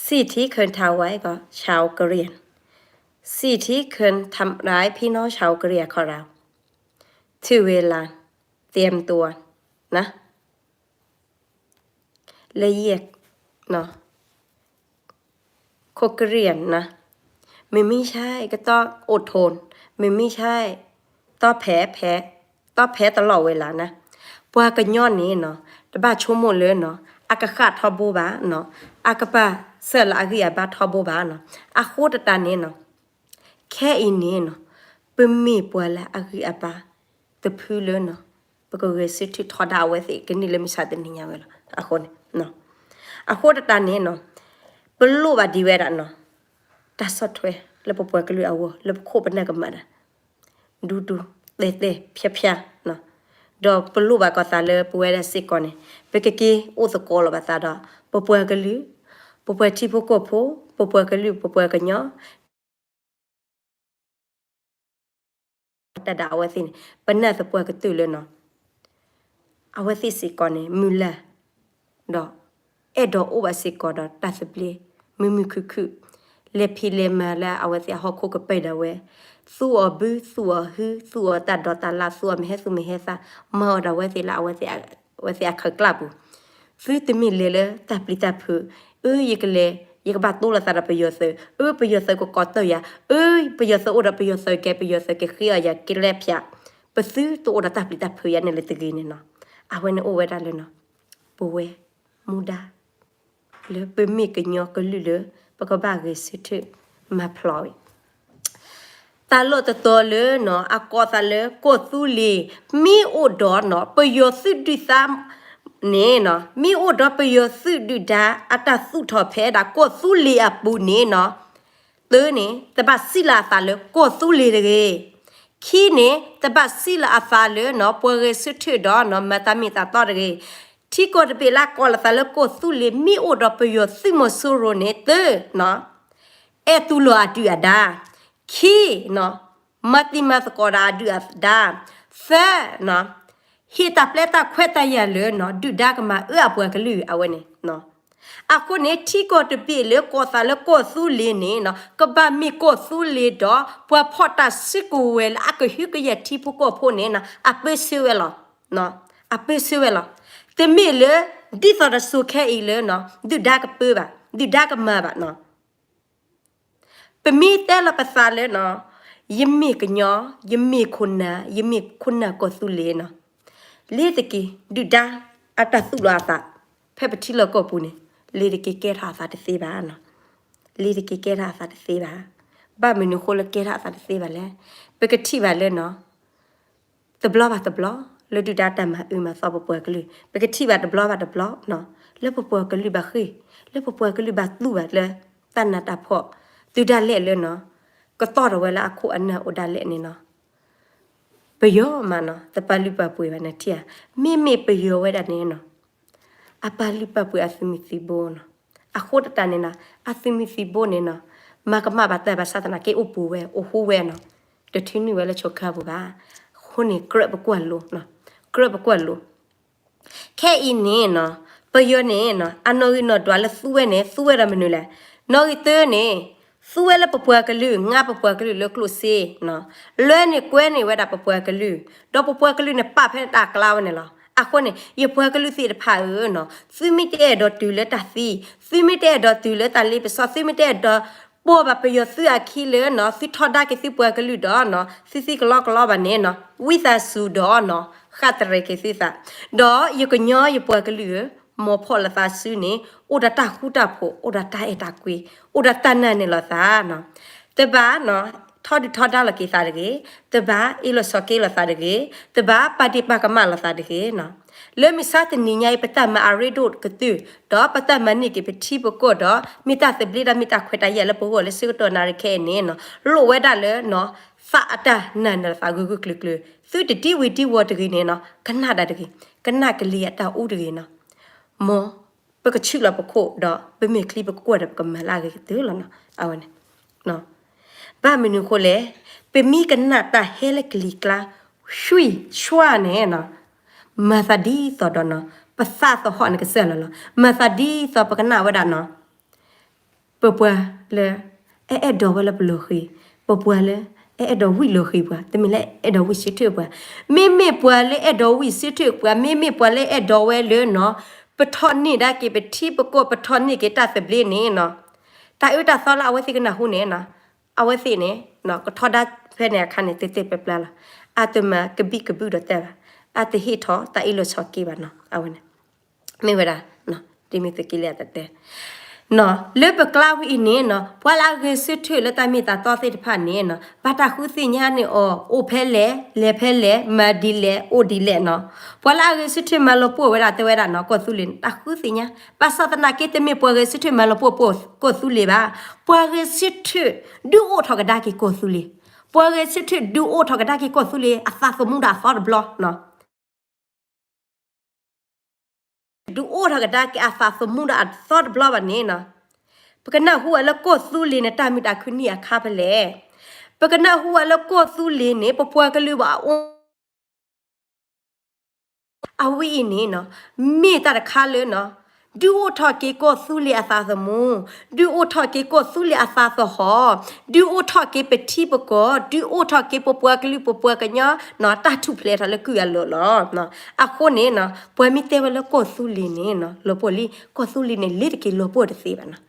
สิ่งที่เคยทำไว้กับชาวกะเหรี่ยง สิ่งที่เคยทำร้ายพี่น้องชาวกะเหรี่ยงของเรา ถึงเวลา เตรียมตัวนะ ละเอียดเนาะ คนกะเหรี่ยงนะ มันไม่ใช่ก็ต้องอดทน มันไม่ใช่ต้องแพ้ แพ้ ต้องแพ้ตลอดเวลานะ ပှၤကညီန့ၣ်နီၤ တဘၣ်ဆိကမိၣ်လၢနီၤ အကဃၣ်ထီဘိဘၣ်နီၤ အကဘၣ်စၢၤလၢအဂံၢ်အဘါထီဘိဘၣ်နီၤ အဃိတၢ်န့ၣ်နီၤ ခဲအံၤန့ၣ်နီၤ ပမ့ၢ်ပှၤလၢအဂံၢ်အဘါတဖုလၢနီၤ ပကဂဲၤဆၢထၢၣ်ထီဒါအဝဲသ့ၣ်ကန့ၢ်လၢမုၢ်ဆါတနံၤညါဝဲလီၤ. အဃိန့ၣ် အဃိတၢ်န့ၣ်နီၤ ပလိၣ်ဘၣ်ဒံးဝဲဒၣ်နီၤ တၢ်ဆီၣ်ထွဲလၢပပှၤကလုာ်အဂီၢ် လၢပခိၣ်ပနၢ်ကမၣ်တၢ် ဒူဒူတဲတဲဖျါဖျါနီၤ ဒီးပလိၣ်ဘၣ်ကီးသးလၢပဝဲဒၣ်စ့ၢ်ကီးန့ၣ် ပကက့ၤအိၣ်သကိးလီၤဘၣ်သးဒီး ပပှၤကလုာ် ပပှၤထံဖိကီၢ်ဖိ ပပှၤကလုာ် ပပှၤကညီ တၢ်ဒၣ်အဝဲသ့ၣ်န့ၣ် ပနၢ်သပှၢ်ကတၢၢ်လၢနီၤ အဝဲသ့ၣ်စ့ၢ်ကီးန့ၣ် မုၢ်လၢ် ဒီး အဲၣ်ဒိးအိၣ်ဘၣ်စ့ၢ်ကီးဒီးတၢ်သဘျ့ မုာ်မုာ်ခုၣ်ခုၣ် လဲၤဖံးလဲၤမၤလၢအဝဲသ့ၣ်အဟီၣ်ခိၣ်ကပၤဒၣ်ဝဲ သူၣ်အီၤဘု သူၣ်အီၤဟု သူၣ်အီၤတၢ်ဒိးတၢ်လၣ် သူၣ်အီၤမဟဲသူၣ်မဟဲသၣ် မၤအီၤဒၣ်ဝဲသ့ၣ်လၢအဝဲသ့ၣ်အဝဲသ့ၣ်အခၢၣ်ကျၢ်ပူၤ သုတမ့ၢ်လဲၤလၢတၢ်ပျံၤတၢ်ဖုး အၢ ယကလဲၤ ယကဘၣ်တိလိာ်သးဒီးပယီၤသုး အၢ ပယီၤသုးကကိးတၢၢ်ယၤ အၢ ပယီၤသုးအိၣ်ဒီးပယီၤသုးကဲ ပယီၤသုးကဃ့အီၤယၤကလဲၣ်ဖၠး ပသုတအိၣ်ဒီးတၢ်ပျံၤတၢ်ဖုးယၤန့ၣ်လၢတဂ့ၤန့ၣ်နီၤ အဝဲန့ၣ်အိၣ်ဝဲဒၣ်လၢနီၤ ပဝဲမူဒါ လၢပမ့ၢ်ကညီကလုာ်လၢ ပကဘၣ်ဂဲၤဆၢထၢၣ်မၤဖျိးဝဲ တၢ်လီၢ်တတီၤလၢနီၤ အကိးသးလၢကီၢ်သူလ့ၤ မ့ၢ်အိၣ်ဒီးနီၤ ပယီၤသုးဒုးသးန့ၣ်နီၤ မ့ၢ်အိၣ်ဒီးပယီၤသုးဒုၣ်ဒါအတၢ်သူၣ်ထီၣ်ဖဲဒၣ်ကီၢ်သူလ့ၤအပူၤန့ၣ်နီၤ တၢ်န့ၣ် တဘၣ်စံးလၢအသးလၢကီၢ်သူလ့ၤတဂ့ၤ. ခံန့ၣ် တဘၣ်စံးလၢအသးလၢနီၤ ပှၤဂဲၤဆၢထၢၣ်ဒီးနီၤ မၤတၢ်မ့ၢ်တၢ်တီတဂ့ၤ. ထံကီၢ်တဘ့ၣ်လၢကိးလီၤသးလၢကီၢ်သူလ့ၤ မ့ၢ်အိၣ်ဒီးပယီၤသုးမီၤစိရိၤန့ၣ် တၢ်နီၤ အဲၣ်တူၢ်လိာ်အဒုၣ်အဒါ, ခံနီၤ မၤတံၤမၤသကိးဒီးအဒုၣ်အဒါ, သၢနီၤ ဟ့ၣ်တၢ်ပျဲတၢ်ခွဲးတၢ်ယာ်လၢနီၤ ဒုၣ်ဒါကမၤအၢအပှၤကလုာ်အဝဲန့ၣ် အဃိန့ၣ် ထံကီၢ်တဘ့ၣ်လၢကိးသးလၢကီၢ်သူလ့ၤန့ၣ်နီၤ ကဘၣ်မ့ၢ်ကီၢ်သူလ့ၤဒီး ပှၤဖီၣ်တၢ်စုကဝဲၤလၢအကဟုကယာ်ထံဖိကီၢ်ဖိန့ၣ်နီၤ အပၢဆှၢဝဲလီၤ. အပၢဆှၢဝဲလီၤ. တမ့ၢ်လၢ ဒ်သိးဒီးစိၤခဲအံၤလၢနီၤ ဒုၣ်ဒါကပၢဘၣ်, ဒုၣ်ဒါကမၤဘၣ်နီၤ ပမ့ၢ်တဲလီၤပသးလၢနီၤ ယမ့ၢ်ကညီ, ယမ့ၢ်ခိၣ်နၢ်, ယမ့ၢ်ခိၣ်နၢ်ကီၢ်သူလ့ၤနီၤ လ့ၤတက့ၤ ဒုၣ်ဒါအတၢ်သူၣ်လီၤအသး ဖဲပထံလီၢ်ကီၢ်ပူၤန့ၣ် လ့ၤတက့ၤကဲထီၣ်အသးတသ့ဘၣ်နီၤ လ့ၤတက့ၤကဲထီၣ်အသးတသ့ဘၣ်. ဘၣ်မနုၤဃိလၢကဲထီၣ်အသးတသ့ဘၣ်လဲၣ်. ပကထံၣ်ဘၣ်လၢနီၤ တဘျီဘၣ်တဘျီ လၢဒုၣ်ဒါတၢ်မၤအၢမၤသီပပှၤကလုာ် ပကထံၣ်ဘၣ်တဘျီဘၣ်တဘျီနီၤ လၢပပှၤကလုာ်ဘၣ်ဃ့ၢ်, လၢပပှၤကလုာ်ဘၣ်တူၢ်ဘၣ်လၢ တၢ်နးတၢ်ဖှီၣ် တုၤဒၣ်လဲာ်လၢနီၤ ကတီၢ်ထီၣ်ဝဲလၢအခိၣ်အနၢ်အိၣ်ဒၣ်လဲာ်န့ၣ်နီၤ ပယီၤမးနီၤ တပာ်လုၢ်ပာ်ပှ့ၤဘၣ်နထံၣ်ဧါ. မ့မ့ၢ်ပယီၤဝဲဒၣ်န့ၣ်နီၤ အပာ်လုၢ်ပာ်ပှ့ၤအသုးမုၢ်သံၣ်ဘိနီၤ. အဃိတၢ်န့ၣ်နီၤ အသုးမုၢ်သံၣ်ဘိန့ၣ်နီၤ မၤကမၣ်ဘၣ်တၢ်ဘၣ်ဆၣ်သနာ်က့အိၣ်ပူၤဝဲ အိၣ်ဟူးဝဲနီၤ တထုးနုာ်ဝဲလၢဆိခါပူၤဘၣ်. အဃိန့ၣ် ကြၢးပကွၢ်လိနီၤ ကြၢးပကွၢ်လိ ခဲအံၤန့ၣ်နီၤ ပယီၤန့ၣ်နီၤ အနီၣ်ဂံၢ်နီၣ်ဒွးလၢသူဝဲန့ၣ် သူဝဲဒီးမနုၤလဲၣ်. နီၣ်ဂံၢ်တၢန့ၣ် သူဝဲလၢပပှၤကလုာ် ငါပပှၤကလုာ်လၢကျိၣ်စ့နီၤ လွဲန့ၢ်ကွဲန့ၢ်ဝဲဒၣ်ပပှၤကလုာ် ဒီးပပှၤကလုာ်န့ၣ်ပာ်ဖဲတၢ်ကျါဝဲန့ၣ်လီၤ. အဃိန့ၣ် ယပှၤကလုာ်သ့ၣ်တဖၣ်ဧၢနီၤ သုမ့ၢ်တအဲၣ်ဒိးတုၤလၢတၢ်သံ သုမ့ၢ်တအဲၣ်ဒိးတုၤလၢတၢ်လ့ပစီ သုမ့ၢ်တအဲၣ်ဒိးပိာ်ဘၣ်ပယီၤသုးအခံလၢနီၤ သုထီဒါက့ၤသုပှၤကလုာ်ဒီးနီၤ သုသံကလီကလီဘၣ်န့ၣ်နီၤ ဝံသးစူၤဒီးနီၤ ဃၣ်တရံးက့ၤသုသး ဒီးယကညီယပှၤကလုာ်ဧၢ မ်ဖှီၣ်လိာ်သးစုန့ၣ် အိၣ်ဒီးတၢ်ဃူတၢ်ဖိး အိၣ်ဒီးတၢ်အဲၣ်တၢ်ကွံ အိၣ်ဒီးတၢ်နာ်န့ၢ်လိာ်သးနီၤ တဘၣ်နီၤ ထီဒုၣ်ထီဒါလိာ်က့ၤသးတဂ့ၤ, တဘၣ်အ့ၣ်လိာ်ဆိးက့လိာ်သးတဂ့ၤ, တဘၣ်ပာ်ဒ့ၣ်ပာ်ကမၣ်လိာ်သးတဂ့ၤနီၤ. လၢမုၢ်ဆါတနံၤညါအံၤ ပတၢ်မၤအရ့ဒိၣ်ကတၢၢ်, ဒီးပတၢ်မၤန့ၢ်က့ၤပထံပကီၢ်ဒီး မ့ၢ်တၢ်သဘျ့ဒီးမ့ၢ်တၢ်ခွဲးတၢ်ယာ်လၢပဂီၢ်လၢဆၢကတီၢ်နၣ်ရံၣ်ခဲအံၤန့ၣ်နီၤ, လိၣ်ဝဲဒၣ်လၢ သးအတၢ်နာ်န့ၢ်လိာ်သးဂုာ်ဂုာ်ကျၢၤကျၢၤ, သုတဒံဝံၤဒံဝီၤတဂ့ၤန့ၣ်နီၤ, ကနၣ်တၢ်တဂ့ၤ, ကနၣ်ကလံၤအတၢ်အူတဂ့ၤနီၤ. မ်ပကဆူးလီၤပခိၣ်ဒီး ပမ့ၢ်ချံပကကွၢ်ဒီး ပကမၤလၢအဂ့ၤကတၢၢ်လီၤနီၤ. အဝဲန့ၣ် ဘၣ်မနုၤအဃိလဲၣ်, ပမ့ၢ်ကနၣ်တၢ်ဟဲလၢကလံၤကျါ ရွှံၣ်ဆွါန့ၣ်နီၤ, မၤသးဒ်သိးဒီးနီၤ ပသးသဟီၣ်န့ၣ်ကစၢ်လီၤလီၤ. မၤသးဒ်သိးပကနၣ်ဝဲဒၣ်နီၤ ပပှၤလၢ အအဲၣ်ဒိးဝဲလၢပလီၤဃံၤ, ပပှၤလၢ အအဲၣ်ဒိးဝံၣ်လီၤဃံၤပှၤ, တမ့ၢ်လၢအဲၣ်ဒိးဝံၣ်ဆၢထၢၣ်ပှၤ, မ့မ့ၢ်ပှၤလၢအဲၣ်ဒိးဝံၣ်ဆၢထၢၣ်ပှၤ, မ့မ့ၢ်ပှၤလၢအဲၣ်ဒိးဝဲလၢနီၤ ပထီၣ်န့ၢ်ဒၣ်က့ၤပထံပကီၢ်, ပထီၣ်န့ၢ်က့ၤတၢ်သဘျ့န့ၣ်နီၤ, တၢ်အၢတၢ်သီလၢအဝဲသ့ၣ်ကနၢ်ဟူန့ၣ်နီၤ, အဝဲသ့ၣ်န့ၣ် ကထီဒါဖဲန့ၣ်အခါန့ၣ် တဲတဲပျဲပျဲလီၤ. အတမၤကဘံၣ်ကဘုၣ်ဒီးတၢ်ဘၣ်, အတဟ့ၣ်ထီၣ်တၢ်အ့ၣ်လိာ်ဆိးက့ဘၣ်နီၤ. အဝဲန့ၣ် မ့ၢ်ဝဲဒၣ် ဒ်မ့ၢ်သုးက့လံအတၢ်တဲ လၢပကျါဝဲအံၤန့ၣ်နီၤ, ပှၤလၢအဂဲၤဆၢထၢၣ်လၢတၢ်မ့ၢ်တၢ်တီသ့ၣ်တဖၣ်န့ၣ်နီၤ ဘၣ်တၢ်ဃုသ့ၣ်ညါန့ၢ်အီၤ, အိၣ်ဖဲလဲၣ်, လဲၤဖဲလဲၣ်, မၤဒ်လဲၣ်, အိၣ်ဒ်လဲၣ်နီၤ. ပှၤလၢအဂဲၤဆၢထၢၣ်မၤလီၤပှီၢ်ဝဲဒၣ် တဲဝဲဒၣ်နီၤ ကီၢ်သူလ့ၤန့ၣ် တၢ်ဃုသ့ၣ်ညါ, ဘၣ်ဆၣ်သနာ်က့ တမ့ၢ်ပှၤဂဲၤဆၢထၢၣ်မၤလီၤပှီၢ်ကီၢ်သူလ့ၤဘၣ်. ပှၤဂဲၤဆၢထၢၣ် ဒုးအိၣ်ထီၣ်ကဒါက့ၤကီၢ်သူလ့ၤ, ပှၤဂဲၤဆၢထၢၣ် ဒုးအိၣ်ထီၣ်ကဒါက့ၤကီၢ်သူလ့ၤ အသးသမူဒီးအသီတဘျီနီၤ ဒုးအိၣ်ထီၣ်ကဒါက့ၤအသးသမူဒီးအသီတဘျီဘၣ်န့ၣ်နီၤ, ပကနၢ်ဟူဝဲလၢကီၢ်သူလ့ၤန့ၣ် တၢ်မုာ်တၢ်ခုၣ်နံၣ်အခါဖဲလဲၣ်, ပကနၢ်ဟူဝဲလၢကီၢ်သူလ့ၤန့ၣ် ပပှၤကလုာ်ဘၣ်အအိၣ် အဝဲအံၤန့ၣ်နီၤ, မ့ၢ်တၢ်တခါလၢနီၤ, ဒုးအိၣ်ထီၣ်က့ၤကီၢ်သူလ့ၤအသးသမူ, ဒုးအိၣ်ထီၣ်က့ၤကီၢ်သူလ့ၤအသးသဟီၣ်, ဒုးအိၣ်ထီၣ်က့ၤပထံပကီၢ်, ဒုးအိၣ်ထီၣ်က့ၤပပှၤကလုာ်ပပှၤကညီနီၤ, တၢ်ထူၣ်ဖျဲးထီၣ်လၢကုၢ်အလီၢ်လီၤ. အဃိန့ၣ်နီၤ, ပှၤမ့ၢ်တဲဝဲလၢကီၢ်သူလ့ၤန့ၣ်နီၤ, လီၤပှီၢ်လံ, ကီၢ်သူလ့ၤန့ၣ် လ့ၤတက့ၤလီၤပှီၢ်တသ့ဘၣ်နီၤ.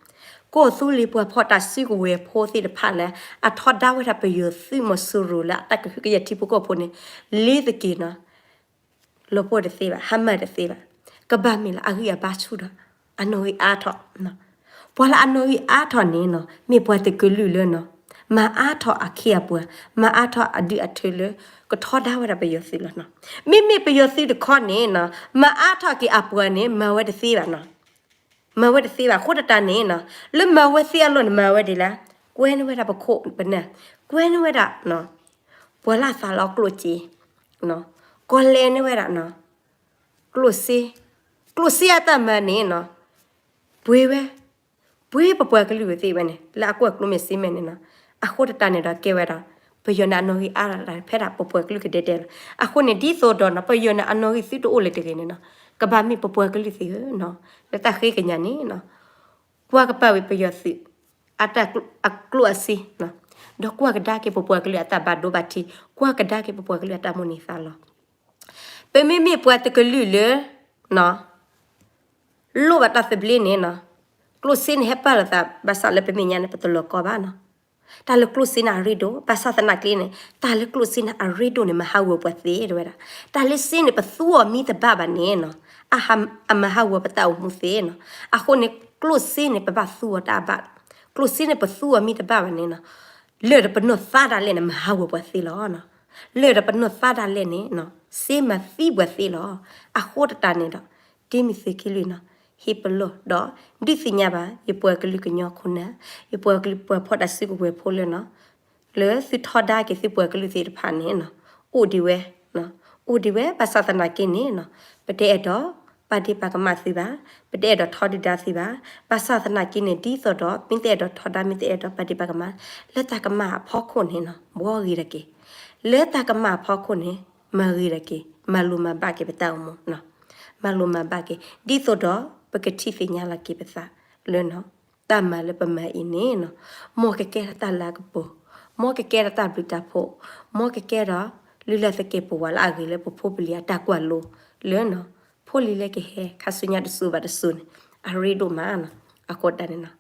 ကီၢ်သူလ့ၤပှၤဖီၣ်တၢ်စုကဝဲၤဖိသ့ၣ်တဖၣ်လၢ အထီဒါဝဲဒၣ်ပယီၤသုးမီၤစိရိၤလၢအတၢ်ကဟုကယာ်ထံဖိကီၢ်ဖိန့ၣ် လ့ၤတက့ၤနီၤ လီၤပှီၢ်တသ့ဘၣ်, ဟါမၢ်တသ့ဘၣ်. ကဘၣ်မ့ၢ်လၢအဂံၢ်အဘါဆူၣ်ဒီး အနီၣ်ဂံၢ်အါထီၣ်. ပှၤလၢအနီၣ်ဂံၢ်အါထီၣ်န့ၣ်နီၤ, မ့ၢ်ပှၤတကလုာ်လၢနီၤ, မၤအါထီၣ်အခ့အပှၤ, မၤအါထီၣ်အဒုးအထၢလၢ ကထီဒါဝဲဒၣ်ပယီၤသုးလီၤနီၤ. မ့မ့ၢ်ပယီၤသုးတခီန့ၣ်နီၤ, မၤအါထီၣ်က့ၤအပှၤန့ၣ် မၤဝဲတသ့ဘၣ်နီၤ. မၤဝဲတသ့ဘၣ်. အဃိသတးန့ၣ်နီၤ, လၢမၤဝဲသ့အလီၢ်န့ၣ် မၤဝဲဒ်လဲၣ်, ကွဲန့ၢ်ဝဲဒၣ်ပခိၣ်ပနၢ်, ကွဲန့ၢ်ဝဲဒၣ် ပှၤလၢအသးလီၤကျိၣ်စ့, ကီၢ်လဲန့ၢ်ဝဲဒၣ် ကျိၣ်စ့, ကျိၣ်စ့အတၢ်မၤန့ၣ်နီၤ, ပှ့ၤဝဲ, ပှ့ၤပပှၤကလုာ်သ့ၣ်ဝဲန့ၣ် လၢအကွၢ်ကျိၣ်မ့ၢ်စ့မဲာ်န့ၣ်နီၤ. အဃိသတးန့ၣ်ဒီးကဲဝဲဒၣ် ပယီၤန့ၣ်အနီၣ်ဂံၢ်အါလီၤ ဖဲဒၣ်ပပှၤကလုာ်ကဒဲကဒဲလီၤ. အဃိန့ၣ် ဒ်သိးဒီးနီၤ ပယီၤန့ၣ်အနီၣ်ဂံၢ်သုတအိၣ်လၢၤတဂ့ၤန့ၣ်နီၤ, ကဘၣ်မ့ၢ်ပပှၤကလုာ်သ့ၣ်ဧၢနီၤ, လၢတၢ်ဃ့ကညးန့ၣ်နီၤ, ကွၢ်ကပာ်ဝံၤပယီၤသုး အတၢ်အကျိၣ်အစ့, ဒီးကွၢ်ကဒါက့ၤပပှၤကလုာ်အတၢ်ဘၣ်ဒိဘၣ်ထံး, ကွၢ်ကဒါက့ၤပပှၤကလုာ်အတၢ်မိၣ်န့ၢ်သးလီၤ. ပမ့မ့ၢ်ပှၤတကလုာ်လၢ လိၣ်ဘၣ်တၢ်သဘျ့န့ၣ်နီၤ, ကျိၣ်စ့န့ၣ်ဟဲပာ်လီၤသး ဘၣ်ဆၣ်လၢပမဲာ်ညါန့ၣ် ပတလီၤကီဘၣ်နီၤ. တၢ်လၢကျိၣ်စ့န့ၣ်အရ့ဒိၣ်, ဘၣ်ဆၣ်သနာ်က့န့ၣ် တၢ်လၢကျိၣ်စ့န့ၣ်အရ့ဒိၣ်န့ၣ် မၤဟးဂီၤပှၤသ့တဲဝဲဒၣ်. တၢ်လၢစ့န့ၣ် ပသူအီၤမ့ၢ်တဘၣ်ဘၣ်န့ၣ်နီၤ, အမၤဟးဂီၤပတၢ်အိၣ်မူသ့နီၤ. အဃိန့ၣ် ကျိၣ်စ့န့ၣ် ပဘၣ်သူအီၤတၢ်ဘၣ်, ကျိၣ်စ့န့ၣ် ပသူအီၤမ့ၢ်တဘၣ်ဘၣ်န့ၣ်နီၤ, လၢာ်ဒီးပနီၢ်သါဒၣ်လဲာ်န့ၣ် မၤဟးဂီၤပှၤသ့လီၤ. လၢာ်ဒီးပနီၢ်သါဒၣ်လဲာ်န့ၣ် စ့မၤသံပှၤသ့လီၤ. အဃိသတးန့ၣ်ဒီး ဒ်မ့ၢ်သုးက့လွံၢ်နီၤ, ဟ့ၣ်ပလီၢ်ဒီး ဒုးသ့ၣ်ညါဘၣ် ယပှၤကလုာ်ကညီခိၣ်နၢ်, ယပှၤကလုာ်ပှၤဖီၣ်တၢ်စုကဝဲၤဖိလၢနီၤ, လၢသုထီဒါက့ၤသုပှၤကလုာ်သ့ၣ်တဖၣ်န့ၣ်နီၤ, အိၣ်ဒံးဝဲ, အိၣ်ဒံးဝဲ ဘၣ်ဆၣ်သနာ်က့န့ၣ်နီၤ, ပတအဲၣ်ဒိးပာ်ဒ့ၣ်ပာ်ကမၣ်သုဘၣ်, ပတအဲၣ်ဒိးထီဒုၣ်ဒါသုဘၣ်, ဘၣ်ဆၣ်သနာ်က့န့ၣ် ဒ်သိးဒီး မ့ၢ်တအဲၣ်ဒိးထီဒါ မ့ၢ်တအဲၣ်ဒိးပာ်ဒ့ၣ်ပာ်ကမၣ် လၢတၢ်ကမၣ်အဖီခိၣ်န့ၣ်နီၤ, ဘှီဂ့ၤတက့ၢ်. လၢတၢ်ကမၣ်အဖီခိၣ်န့ၣ် မၤဂ့ၤတက့ၢ်, မၤလိၤမၤဘၣ်က့ၤပတၢ်အိၣ်မူနီၤ, မၤလိၤမၤဘၣ်က့ၤ ဒ်သိးဒီး ပကထံၣ်သ့ၣ်ညါလီၤက့ၤပသးလၢနီၤ, တၢ်မၤလၢပမၤအံၤန့ၣ်နီၤ, မ်ကကဲထီၣ်တၢ်လၤကပီၤ, မ်ကကဲထီၣ်တၢ်ဘျုးတၢ်ဖှိၣ်, မ်ကကဲထီၣ် လုၢ်လၢ်သကဲာ်ပဝးလၢအဂ့ၤလၢပဖိပလံၤအတၢ်ကွၢ်လိလၢနီၤ, ဖိလံၤလၢကဟဲ ခါဆူညါတစိၤဘၣ်တစိၤန့ၣ် အရ့ဒိၣ်မးနီၤ, အဃိတၢ်န့ၣ်နီၤ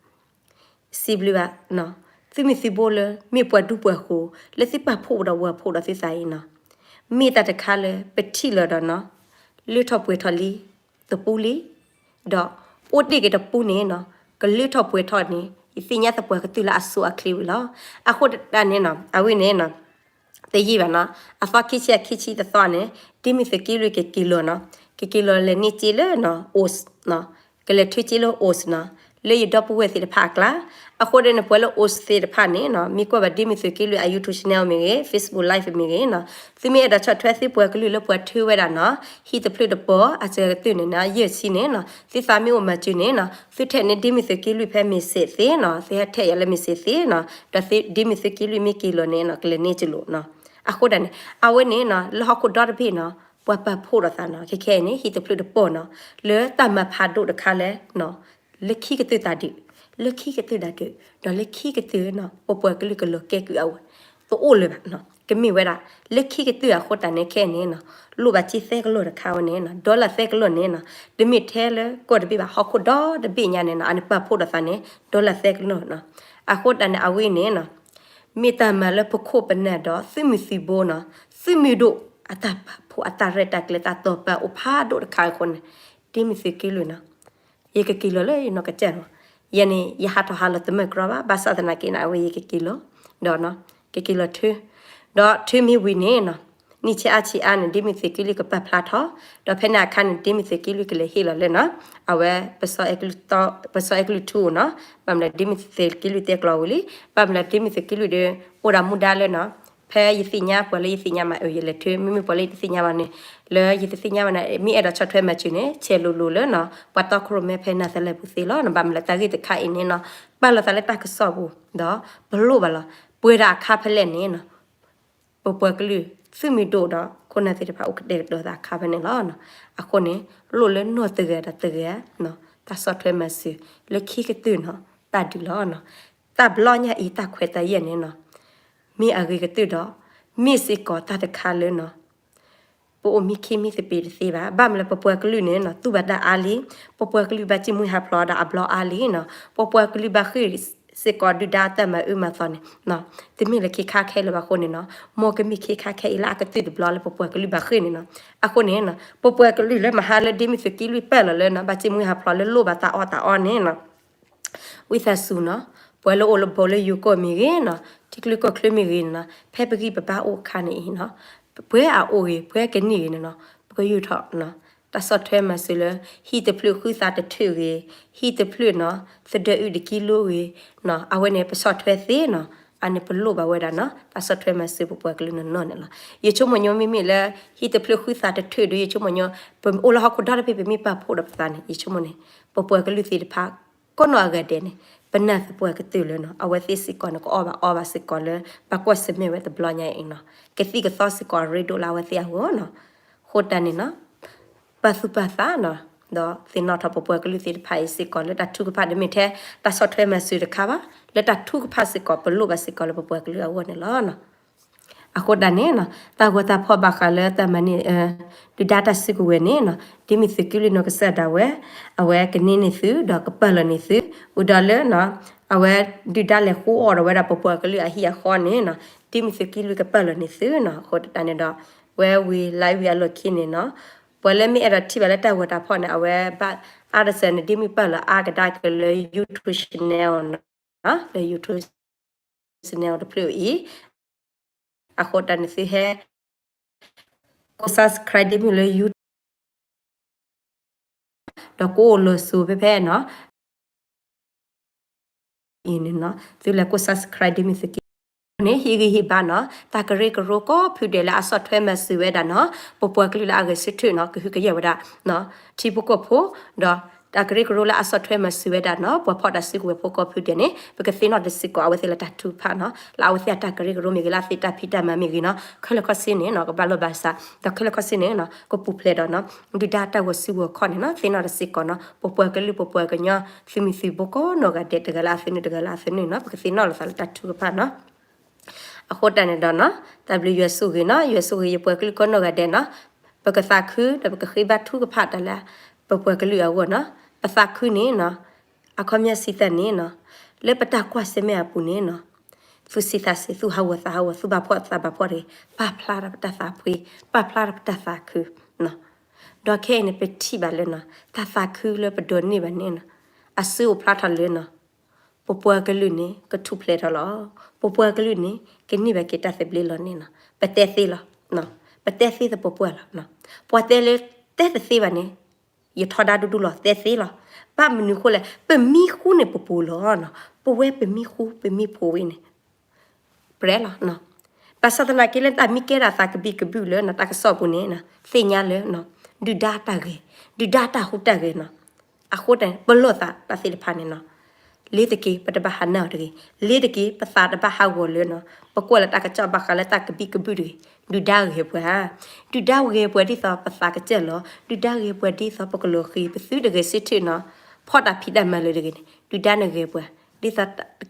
စံးဘျုးဘၣ်နီၤ, သုမုၢ်သုဘိလၢ မ့ၢ်ပှၤဒူပှၤဃိၤ လၢသုပာ်ဖှိၣ်ဒီးဝၤဖှိၣ်ဒီးသုသးအံၤနီၤ, မ့ၢ်တၢ်တခါလၢ ပထံၣ်လီၤဒီးနီၤ, လၢထီၣ်ပှဲၤထီၣ်လံ တပူလံ, ဒီးအိၣ်တ့ၢ်က့ၤတပူန့ၣ်နီၤ, ကလၢထီၣ်ပှဲၤထီၣ်န့ၣ် ယသ့ၣ်ညါသပှၢ်ကတၢၢ်လၢအစိအချ့ဝံၤလီၤ. အဃိတၢ်န့ၣ်နီၤ အဝဲန့ၣ်နီၤ တယံာ်ဘၣ်နီၤ အသီခံဆံအခံဆံတသီန့ၣ် ဒ်မ့ၢ်သုးက့လွံၢ်ကက့ၤလီၤနီၤ ကက့ၤလီၤလဲၤန့ၢ်က့လၢ X နီၤ ကလဲၤထုက့လၢ X နီၤ လၢယဒီပုၢ်ဝဲၢ်သ့ၣ်တဖၣ်အကျါ အဃိန့ၣ် ပှၤလၢ X သ့ၣ်တဖၣ်န့ၣ်နီၤ မ့ၢ်ကွၢ်ဘၣ်ဒ်မ့ၢ်သုးက့လွံၢ်အ YouTube channel မ့ၢ်ဂ့ၤ Facebook Live မ့ၢ်ဂ့ၤနီၤ သုမ့ၢ်အဲၣ်ဒိးဆီၣ်ထွဲသုပှၤကလုာ်လၢပှၤထုဝဲဒၣ်နီၤ ဟံၣ်တဖျၢၣ်တပီၤ အစှၤကတၢၢ်န့ၣ်နီၤ ယဲၢ်ဆံန့ၣ်နီၤ သုသးမ့ၢ်အိၣ်မၤစၢၤန့ၣ်နီၤ သုထဲးန့ၢ်ဒ်မ့ၢ်သုးက့လွံၢ်ဖဲ message သ့နီၤ သုဟဲထဲးယၤလၢ message သ့နီၤ ဒီးဒ်မ့ၢ်သုးက့လွံၢ်မ့ၢ်က့ၤလီၤန့ၣ်နီၤ ကလဲၤန့ၢ်က့လိၤနီၤ အဃိဒၣ်န့ၣ် အဝဲန့ၣ်နီၤ လၢဟီၣ်ခိၣ်ဒီတဘ့ၣ်နီၤ ပှၤပာ်ဖှိၣ်ဒီးသးနီၤ ခဲခဲအံၤန့ၣ် ဟံၣ်တဖျၢၣ်တပီၤနီၤ လၢတၢ်မၤဖးဒိၣ်တခါလၢ လၢခံကတၢၢ်တၢ်ဒုး လၢခံကတၢၢ်တၢ်ဒုး ဒီးလၢခံကတၢၢ်နီၤ ပပှၤကလုာ်ကလီၤကဲကုၢ်အဝဲ တအိၣ်လၢၤဘၣ်နီၤ ကမ့ၢ်ဝဲဒၣ် လၢခံကတၢၢ်အဃိတၢ်န့ၣ်ခဲအံၤန့ၣ်နီၤ လိၣ်ဘၣ်စ့သၢကလီၢ်တခါဝဲန့ၣ်နီၤ dollar သၢကလီၢ်န့ၣ်နီၤ တမ့ၢ်ထဲလၢကီၢ်တဘ့ၣ်ဘၣ် ဟီၣ်ခိၣ်ဒီတဘ့ၣ်ညါန့ၣ်နီၤ အန့ၣ်ပာ်ဖှိၣ်ဒီးသးန့ၣ် dollar သၢကလီၢ်နီၤ အဃိတၢ်န့ၣ် အဝဲန့ၣ်နီၤ မ့ၢ်တၢ်မၤလၢပခိၣ်ပနၢ်ဒီးသုးမုၢ်သံၣ်ဘိနီၤ သုးမုၢ်ဒိၣ် အတၢ်ပာ်ဖှိၣ်အတၢ်ရဲၣ်တၢ်ကျဲၤ တၢ်တီၢ်ပာ်အိၣ်ဖးဒိၣ်တခါအဃိန့ၣ် ဒ်မ့ၢ်သုးက့လွံၢ်နီၤ ယကက့ၤလီၤလၢယနီၢ်ကစၢ်နီၤ ယဲန့ၣ် ယဟးထီၣ်ဟးလီၤတမၢၢ်ကြီဘၣ် ဘၣ်ဆၣ်သနာ်က့န့ၣ် အဝဲယကက့ၤလီၤ ဒီး ကက့ၤလီၤထု ဒီးထုမ့ၢ်ဝံၤန့ၣ်နီၤ နံၣ်ဆံအါဆံအါန့ၣ် ဒ်မ့ၢ်သုးက့လွံၢ်ကပာ်ဖျါထီၣ် ဒီးဖဲန့ၣ်အခါန့ၣ် ဒ်မ့ၢ်သုးက့လွံၢ်ကလဲၤဟ့ၣ်လီၤလၢနီၤ အဝဲ ပစီအဲကလုၢ်ထူအိၣ်နီၤ ဘၣ်မနုၤဒ်မ့ၢ်သုးက့လွံၢ်တဲကျီဝံၤလံ ဘၣ်မနုၤဒ်မ့ၢ်သုးက့လွံၢ်ဒီး အိၣ်ဒီးမူဒါလၢနီၤ ဖဲယသ့ၣ်ညါပှၤလၢယသ့ၣ်ညါမး အၢ ယလဲၤထု မ့မ့ၢ်ပှၤလၢယတသ့ၣ်ညါဘၣ်န့ၣ် လၢယတသ့ၣ်ညါဘၣ်န့ၣ် မ့ၢ်အဲၣ်ဒိးဆီၣ်ထွဲမၤစၢၤန့ၣ် ဆဲးလိၤလိၤလၢနီၤ ပှၤတီခိၣ်ရိၣ်မဲဖဲနၤသလ့းပူၤသ့လီၤနီၤ ဘၣ်မနုၤလၢတၢ်ဂ့ၢ်တခါအံၤန့ၣ်နီၤ ပာ်လီၤသးလၢတၢ်ကစီၣ်ပူၤ ဒီးပလိၣ်ဘၣ်လီၤ ပှဲၤဒၣ်အခါဖဲလဲၣ်န့ၣ်နီၤ ပပှၤကလုာ်သုးမုၢ်ဒိၣ်ဒီးခိၣ်နၢ်သ့ၣ်တဖၣ်အိၣ်ကတဲာ်ကတီၤသးအခါဖဲန့ၣ်လီၤ. အဃိန့ၣ် လိၣ်လၢနီၢ်တဂၤဒီးတဂၤ တၢ်ဆီၣ်ထွဲမၤစၢၤ လၢခံကတၢၢ်နီၤ တၢ်ဒုးလီၤနီၤ. တၢ်ဘျီညါအံၤတၢ်ခွဲးတၢ်ယာ်န့ၣ်နီၤ မ့ၢ်အဂ့ၤကတၢၢ်ဒီး မ့ၢ်စ့ၢ်ကီးတၢ်တခါလၢနီၤ ပအိၣ်မံခံမံသပ့ၤတသ့ဘၣ်. ဘၣ်မနုၤလၢပပှၤကလုာ်န့ၣ်နီၤ တူၢ်ဘၣ်တၢ်အါလံ, ပပှၤကလုာ်ဘၣ်စံၣ်မှံဟးဖျိးဒီးအဘျီအါလံနီၤ, ပပှၤကလုာ်ဘၣ်ဃ့ၢ်စ့ၢ်ကီးဒုၣ်ဒါတၢ်မၤအၢမၤသီန့ၣ် တမ့ၢ်လၢခံခါခဲလၢာ်ဘၣ်အဃိန့ၣ်နီၤ မ်ကမ့ၢ်ခံခါခဲအံၤလၢအကတၢၢ်တဘျီလၢပပှၤကလုာ်ဘၣ်ဃ့ၢ်န့ၣ်နီၤ. အဃိန့ၣ်နီၤ ပပှၤကလုာ်လၢမဟါလၢဒ်မ့ၢ်သုးက့လွံၢ်ပာ်လီၤလၢနီၤ ဘၣ်စံၣ်မှံဟးဖျိးလၢလိၣ်ဘၣ်တၢ်အီၣ်တၢ်အီန့ၣ်နီၤ ဝံသးစူၤနီၤ ပှၤလၢအိၣ်လၢဘူးလၢယိၤကီၢ်မ့ၢ်ဂ့ၤနီၤ ထံချၢကီၢ်ချၢမ့ၢ်ဂ့ၤနီၤ ဖဲပဂံၢ်ပဘါအိၣ်အခါန့ၣ်အံၤနီၤ ပှၤအအိၣ်ဂ့ၤ ပှၤကန့ၢ်ဂ့ၤန့ၣ်နီၤ ပကယူာ်ထီၣ်နီၤ တၢ်ဆီၣ်ထွဲမၤစၢၤလၢ ဟံၣ်တဖျၢၣ်ဃုသးတထၢၣ်ဂ့ၤ, ဟံၣ်တဖျၢၣ်နီၤ သဒၢအုၣ်တကံလိဂ့ၤနီၤ အဝဲန့ၣ် ပဆီၣ်ထွဲသ့နီၤ အန့ၣ်ပလိၣ်ဘၣ်ဝဲဒၣ်နီၤ တၢ်ဆီၣ်ထွဲမၤစၢၤပပှၤကလုာ်နီၢ်နီၢ်န့ၣ်လီၤ. ယဆိကမိၣ်ညီမ့မ့ၢ်လၢ ဟံၣ်တဖျၢၣ်ဃုသးတထၢၣ်ဒီး ယဆိကမိၣ်ညီ ပအိၣ်လၢဟီၣ်ခိၣ်ဒီတဘ့ၣ် ပမ့ၢ်ပာ်ဖှိၣ်ဒီးပသးန့ၣ် ယဆိကမိၣ်န့ၣ် ပပှၤကလုာ်သ့ၣ်တဖၣ် ကိးနီၢ်အဂၤဒဲးန့ၣ် ပနာ်သပှၢ်ကတၢၢ်လၢနီၤ အဝဲသ့ၣ်စ့ၢ်ကီးန့ၣ် ကအီၣ်ဘၣ်အီဘၣ်စ့ၢ်ကီးလၢ ဘၣ်ကွၢ်ဆၢၣ်မဲာ်ဝဲတဘျီညါအံၤနီၤ ကသံၣ်ကသီစ့ၢ်ကီးအရ့ဒိၣ်လၢအဝဲသ့ၣ်အဂီၢ်နီၤ. အဃိတၢ်န့ၣ်နီၤ ပာ်သူၣ်ပာ်သးနီၤ ဒီးသ့ၣ်နီၣ်ထီၣ်ပပှၤကလုာ်သ့ၣ်တဖၣ်အံၤစ့ၢ်ကီးလၢတၢ်ထုကဖၣ် တမ့ၢ်ထဲတၢ်ဆီၣ်ထွဲမၤစၢၤတခါဘၣ် လၢတၢ်ထုကဖၣ်စ့ၢ်ကီး ပလိၣ်ဘၣ်စ့ၢ်ကီးလၢပပှၤကလုာ်အဂီၢ်န့ၣ်လီၤ. အဃိတၢ်န့ၣ်နီၤ တၢ်ဂီၤတၢ်ဖီၣ်ဘၣ်ဃးလၢတၢ်မၤန့ၢ် ဒုၣ်ဒါတၢ်စုကဝဲၤန့ၣ်နီၤ ဒ်မ့ၢ်သုးက့လွံၢ်နီၢ်ကစၢ်ဒၣ်ဝဲ အဝဲကန့ၢ်န့ၢ်သု ဒီးကပာ်လီၤန့ၢ်သု အိၣ်ဒီးလၢနီၤ အဝဲဒုၣ်ဒါလဲၤဃိအီၣ်ဒီးဝဲဒၣ်ပပှၤကလုာ်အဟံၣ်အဃီန့ၣ်နီၤ ဒ်မ့ၢ်သုးက့လွံၢ်ကပာ်လီၤန့ၢ်သုနီၤ. အဃိတၢ်န့ၣ်ဒီး ဝဲဝံၤလါဝံၤအလီၢ်ခံန့ၣ်နီၤ ပှၤလၢမ့ၢ်အဲၣ်ဒိးထံၣ်ဘၣ်လၢတၢ်ဂီၤတၢ်ဖီၣ်န့ၣ် အဝဲဘၣ်အါတစၢၤန့ၣ် ဒ်မ့ၢ်ပာ်လီၤအါကဒါက့ၤလၢ YouTube channel နီၤ လၢ YouTube channel တဖျၢၣ်အံၤ အဃိတၢ်န့ၣ်သုဟဲ ကိး subscribe ဒ်မ့ၢ်လၢ YouTube ဒီးကိးအိၣ်လီၤစိၤဖဲဖဲနီၤ အံၤန့ၣ်နီၤ သုလဲၤကိး subscribe ဒ်မ့ၢ်သုးက့န့ၣ် ဟ့ၣ်ဂံၢ်ဟ့ၣ်ဘါနီၤ တၢ်ကရၢကရိကိးဖုဒဲးလၢအဆီၣ်ထွဲမၤစၢၤဝဲဒၣ်နီၤ ပပှၤကလုာ်လၢအဂဲၤဆၢထၢၣ်နီၤ ကဟုကယာ်ဝဲဒၣ် ထံဖိကီၢ်ဖိ ဒီးတၢ်ကရၢကရိလၢအဆီၣ်ထွဲမၤစၢၤဝဲဒၣ်နီၤ ပှၤဖီၣ်တၢ်စုကဝဲၤဖိကိးဖုဒဲးန့ၣ် ပကသ့ၣ်နီၣ်တစ့ၢ်ကီး အဝဲသ့ၣ်လၢတၢ်ထုကဖၣ်နီၤ လၢအဝဲသ့ၣ်အတၢ်ကရၢကရိမ့ၢ်ဂ့ၤ လၢအသ့ၣ်တၢ်ဖံးတၢ်မၤမ့ၢ်ဂ့ၤနီၤ ခဲလၢာ်ခဲဆ့န့ၣ်နီၤ ကဘၣ်လိာ်ဘၣ်စး ဒီးခဲလၢာ်ခဲဆ့န့ၣ်နီၤ ကပူၤဖျဲးဒီးနီၤ ဒုၣ်ဒါတၢ်ဂီၤစုဂီၤခီၣ်န့ၣ်နီၤ သ့ၣ်နီၣ်တစ့ၢ်ကီးနီၤ ပပှၤကလုာ်ပပှၤကညီ သုးမုၢ်သံၣ်ဘိကိးနီၢ်ဂၤဒဲး တဂၤလၢအသနူ တဂၤလၢအသနူနီၤ ပကသ့ၣ်နီၣ်လိာ်သးလၢတၢ်ထုကဖၣ်နီၤ အဃိတၢ်န့ၣ်ဒီးနီၤ တၢ်ဘျုးယွၤဆိၣ်ဂ့ၤနီၤ ယွၤဆိၣ်ဂ့ၤယပှၤကလုာ်ကိးနီၢ်ဂၤဒဲးနီၤ ပကသးခု ဒီးပကဃ့ဘါထုကဖၣ်တၢ်လၢ ပပှၤကလုာ်အဂီၢ်နီၤ ပသးခုန့ၣ်နီၤ အခီပညီစံးတၢ်န့ၣ်နီၤ လၢပတၢ်ကွၢ်ဆၢၣ်မဲာ်အပူၤန့ၣ်နီၤ သူၣ်ဆံးသးဆံး သူၣ်ဟးဂီၤသးဟးဂီၤ သူၣ်ဘၣ်ဖှီၣ်သးဘၣ်ဖှီၣ်တဂ့ၤ ပာ်ဖျါထီၣ်ပတၢ်သးဖှံ ပာ်ဖျါထီၣ်ပတၢ်သးခုနီၤ ဒီးခဲအံၤန့ၣ် ပထံၣ်ဘၣ်လၢနီၤ တၢ်သးခုလၢပဒိးန့ၢ်ဘၣ်န့ၣ်နီၤ အစုအိၣ်ဖျါထီၣ်လၢနီၤ ပပှၤကလုာ်န့ၣ် ကထူၣ်ဖျဲးထီၣ်လီၤ. ပပှၤကလုာ်န့ၣ် ကန့ၢ်ဘၣ်က့ၤတၢ်သဘျ့လီၤန့ၣ်နီၤ. ပတဲသ့လီၤ. ပတဲသ့သပှၢ်ပှၢ်လီၤ. ပှၤတဲလၢတဲတသ့ဘၣ်န့ၣ် ယထီဒါဒူဒူလီၤ တဲသ့လီၤ. ဘၣ်မနုၤဃိလဲၣ် ပမံဃူန့ၣ်ပပူၤလီၤနီၤ. ပဝဲပမံဃူပမံဖိဝံၤန့ၣ် ပြဲလီၤ. ဘၣ်ဆၣ်သနာ်က့လၢတၢ်မံကဲထီၣ်အသးကဘံးကဘုၣ်လၢနီၤ တၢ်ကစီၣ်ပူၤန့ၣ်နီၤ သ့ၣ်ညါလၢ ဒုၣ်ဒါတၢ်ဂဲၤ, ဒုၣ်ဒါတၢ်ဟူးတၢ်ဂဲၤနီၤ. အဃိတၢ်န့ၣ် ပလီၢ်သးတၢ်သ့ၣ်တဖၣ်န့ၣ်နီၤ လ့ၤတက့ၤ ပတဘၣ်ဟးနၢ်အီၤတဂ့ၤ, လ့ၤတက့ၤ ပသးတဘၣ်ဟးဂီၤလၢနီၤ ပကွၢ်လၢတၢ်ကစီၣ်ဘၣ်ဃးလၢတၢ်ကဘံးကဘုၣ်တဂ့ၤ. ဒုၣ်ဒါဂဲၤပှၤ, ဒုၣ်ဒါဂဲၤပှၤဒ်သိးပသးကစၢၢ်လီၤ. ဒုၣ်ဒါဂဲၤပှၤဒ်သိးပကလီၤဃံၤ ပသုတဂဲၤဆၢထၢၣ်နီၤ ဖီၣ်တၢ်ဖံးတၢ်မၤလၢၤတဂ့ၤန့ၣ် ဒုၣ်ဒါန့ၣ်ဂဲၤပှၤ ဒ်သိးတ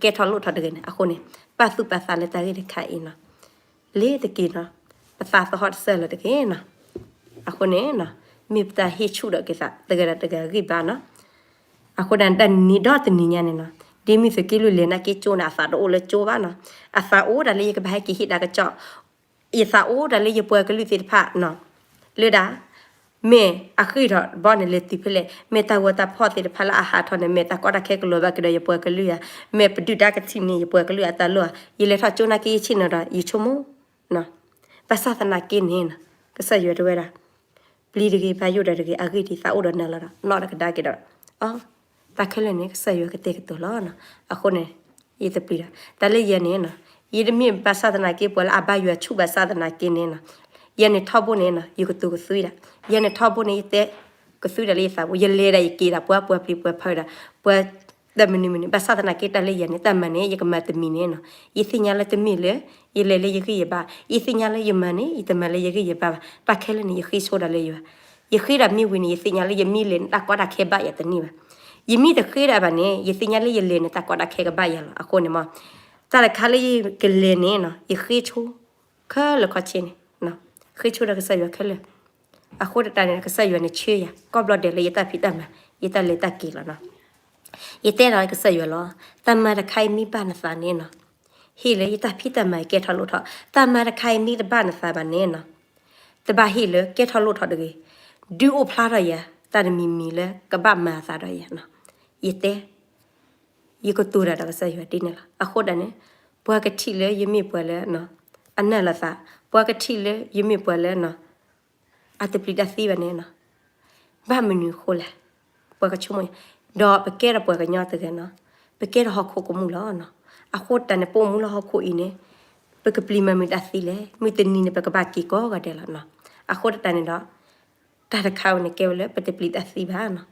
ကဲထီၣ်လိၣ်ထီၣ်တဂ့ၤန့ၣ်. အဃိန့ၣ် ပာ်သူၣ်ပာ်သးလၢတၢ်ဂ့ၢ်တခါအံၤနီၤ လ့ၤတက့ၤနီၤ ပသးသဟီၣ်တစၢ်လၢၤတဂ့ၤနီၤ. အဃိန့ၣ် မ့ၢ်ပတၢ်ဟ့ၣ်ဆူၣ်ဒီးက့ၤသး တဂၤဒီးတဂၤဂံၢ်ဘါနီၤ. အဃိဒၣ်တနံၤဒီတနံၤညါန့ၣ်နီၤ ဒ်မ့ၢ်သုးက့လွံၢ်လဲၤနာ်က့ကၠိန့ၣ် အသးတအိၣ်လၢကၠိဘၣ်နီၤ. အသးအိၣ်ဒၣ်လၢယကဘၣ်ဟဲက့ၤဟ့ၣ်တၢ်ကစီၣ် ယသးအိၣ်ဒၣ်လၢယပှၤကလုာ်သ့ၣ်တဖၣ်နီၤ လၢဒၣ် မ့ၢ်အဃ့ၢ်ထီၣ်တဘျီန့ၣ် လဲၤတုၤဖဲလဲၣ်, မ့ၢ်တၢ်ဂီၤတၢ်ဖီၣ်သ့ၣ်တဖၣ်လၢအဟးထီၣ်န့ၣ် မ့ၢ်တၢ်ကီတၢ်ခဲကလီၤဘၣ်ကဒီးယပှၤကလုာ်ဧါ, မ့ၢ်ပဒုၣ်ဒါကထံၣ်န့ၢ်ယပှၤကလုာ်အတၢ်လိၣ်ဧါ, ယလဲၤထီၣ်ကၠိနာ်က့ယဆ့ၣ်နီၤဒီး ယဆိကမိၣ် ဘၣ်ဆၣ်သနာ်က့န့ၣ်နီၤ ကစၢ်ယွၤတဲဝဲဒၣ် ပျံၤတဂ့ၤ ဘၣ်ယိၣ်ဒီးတဂ့ၤ အဂ့ၢ်ဒ်အံၤ သးအိၣ်ဒီးနၤလီၤဒီး နီၣ်ဒီးကဒါက့ၤဒီး အ တၢ်ခဲလၢာ်န့ၣ် ကစၢ်ယွၤကတဲာ်ကတီၤလီၤနီၤ. အဃိန့ၣ် ယတပျံၤဒီး တၢ်လၢယၤန့ၣ်နီၤ ယတမ့ၢ်ဘၣ်ဆၣ်သနာ်က့ ပှၤလၢအဘါယွၤဆူၣ်ဘၣ်ဆၣ်သနာ်က့န့ၣ်နီၤ ယၤန့ၣ်ထီဘိန့ၣ်နီၤ ယကတိၤကသွံဒၣ်, ယၤန့ၣ်ထီဘိန့ၣ် ယတဲကသွံဒၣ်လၢယသးပူၤ ယလဲၤဒၣ်ယက့ၤဒၣ် ပှၤပှၤပျံၤပှၤဖုးဒၣ် ပှၤ တၢ်မနုၤမနုၤ ဘၣ်ဆၣ်သနာ်က့ တၢ်လၢယၤန့ၣ် တၢ်မၤန့ၣ် ယကမၤတမံၤန့ၣ်နီၤ ယသ့ၣ်ညါလၢတမ့ၢ်လၢ ယလဲၤလၢယဂံၢ်ယဘါ, ယသ့ၣ်ညါလၢယမၤန့ၣ် ယတမၤလၢယဂံၢ်ယဘါဘၣ်. တၢ်ခဲလၢာ်န့ၣ် ယဃ့ဆိဒၣ်လၢယွၤ, ယဃ့ဒၣ်မ့ၢ်ဝံၤန့ၣ် ယသ့ၣ်ညါလၢယမ့ၢ်လဲၤန့ၣ် တၢ်ကီတၢ်ခဲဘၣ်ယၤတန့ၢ်ဘၣ်. ယမ့ၢ်တဃ့ဒၣ်ဘၣ်န့ၣ် ယသ့ၣ်ညါလၢယလဲၤန့ၣ် တၢ်ကီတၢ်ခဲကဘၣ်ယၤလီၤ. အဃိန့ၣ်မ့ၢ် တၢ်တခါလၢယကလဲၤန့ၣ်နီၤ ယဃ့ဆိ ခဲလၢာ်ခီဆ့န့ၣ် ဃ့ဆိဒီးကစၢ်ယွၤခဲလၢာ်. အဃိတၢ်န့ၣ် ကစၢ်ယွၤန့ၣ်ဆှၢယၤ ကိးဘျီဒဲးလၢယတၢ်ဖံးတၢ်မၤ ယတၢ်လဲၤတၢ်က့ၤလီၤနီၤ. ယတဲဒီးကစၢ်ယွၤလီၤ, တၢ်မၤတခါအံၤမ့ၢ်ဘၣ်နသးန့ၣ်နီၤ ဟ့ၣ်လၢယတၢ်ဖံးတၢ်မၤကဲထီၣ်လိၣ်ထီၣ်, တၢ်မၤတခါအံၤမ့ၢ်တဘၣ်နသးဘၣ်န့ၣ်နီၤ တဘၣ်ဟ့ၣ်လၢကဲထီၣ်လိၣ်ထီၣ်တဂ့ၤ, ဒုးအိၣ်ဖျါထီၣ်ယၤ တၢ်တမံၤမံၤလၢကဘၣ်မၤအသးဒီးယၤနီၤ. ယတဲ ယကတိၤတၢ်ဒီးကစၢ်ယွၤဒ်န့ၣ်လီၤ. အဃိဒၣ်န့ၣ် ပှၤကထံၣ်လၢယမ့ၢ်ပှၤလၢ အနၢ်လိာ်သး, ပှၤကထံၣ်လၢယမ့ၢ်ပှၤလၢ အတပျံၤတၢ်သံဘၣ်န့ၣ်နီၤ ဘၣ်မနုၤအဃိလဲၣ်, ပှၤကဆိကမိၣ်, ဒီးပကဲထီၣ်ပှၤကညီတဂၤနီၤ, ပကဲထီၣ်ဟီၣ်ခိၣ်ကမူၣ်လီၤနီၤ. အဃိတၢ်န့ၣ် ပအိၣ်မူလၢဟီၣ်ခိၣ်အံၤန့ၣ် ပကပျံၤမၤမုာ်တၢ်သံလဲၣ်, မုၢ်တနံၤန့ၣ် ပကဘၣ်က့ၤကိးဂၤဒဲးလီၤနီၤ. အဃိတၢ်န့ၣ်ဒီး တၢ်တခါဝဲန့ၣ်ကဲဝဲလၢပတပျံၤတၢ်သံဘၣ်နီၤ.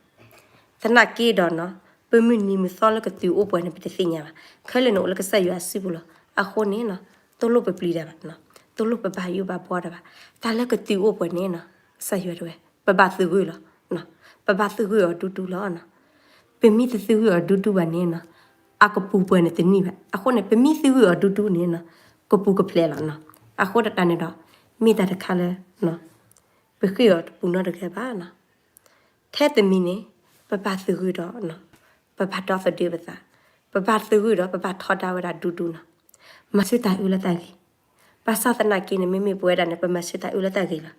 သနာ်က့ဒီးနီၤ ပမုၢ်နံၤမုၢ်သီလၢကတုၤအိၣ်ပှဲၤန့ၣ် ပတသ့ၣ်ညါဘၣ်. ခဲလၢာ်န့ၣ်အိၣ်လၢကစၢ်ယွၤအစုပူၤလီၤ. အဃိန့ၣ်နီၤ တလိၣ်ပပျံၤတၢ်ဘၣ်နီၤ, တလိၣ်ပဘၣ်ယိၣ်ဘၣ်ဘှီတၢ်ဘၣ်. တၢ်လၢကတုၤအိၣ်ပှဲၤန့ၣ်နီၤ ကစၢ်ယွၤတဲဝဲ ပဘၣ်သုးဂုာ်လီၤ. ပဘၣ်သုးဂုာ်အီၤဒူဒူလီၤနီၤ. ပမ့ၢ်တသုးဂုာ်အီၤဒူဒူဘၣ်န့ၣ်နီၤ အကပူၤပှဲၤန့ၣ်တန့ၢ်ဘၣ်. အဃိန့ၣ် ပမ့ၢ်သုးဂုာ်အီၤဒူဒူန့ၣ်နီၤ ကပူၤကဖျဲးလီၤနီၤ. အဃိတၢ်န့ၣ်ဒီး မ့ၢ်တၢ်တခါလၢ ပဃ့ၢ်အီၤတပူၤနီတဂၤဘၣ်နီၤ. ထဲတမံၤန့ၣ် ပဘၣ်သုးဂုာ်ဒီး ပဘၣ်ဒီသဒၢပသး, ပဘၣ်သုးဂုာ်ဒီး ပဘၣ်ထီဒါဝဲဒၣ်ဒူဒူနီၤ. မၤဆူၣ်တၢ်အုးလၢတၢ်ဂ့ၤ, ဘၣ်ဆၣ်သနာ်က့န့ၣ် မ့မ့ၢ်ပဝဲဒၣ်န့ၣ် ပမၤဆူၣ်တၢ်အုးလၢတၢ်ဂ့ၤလီၤ.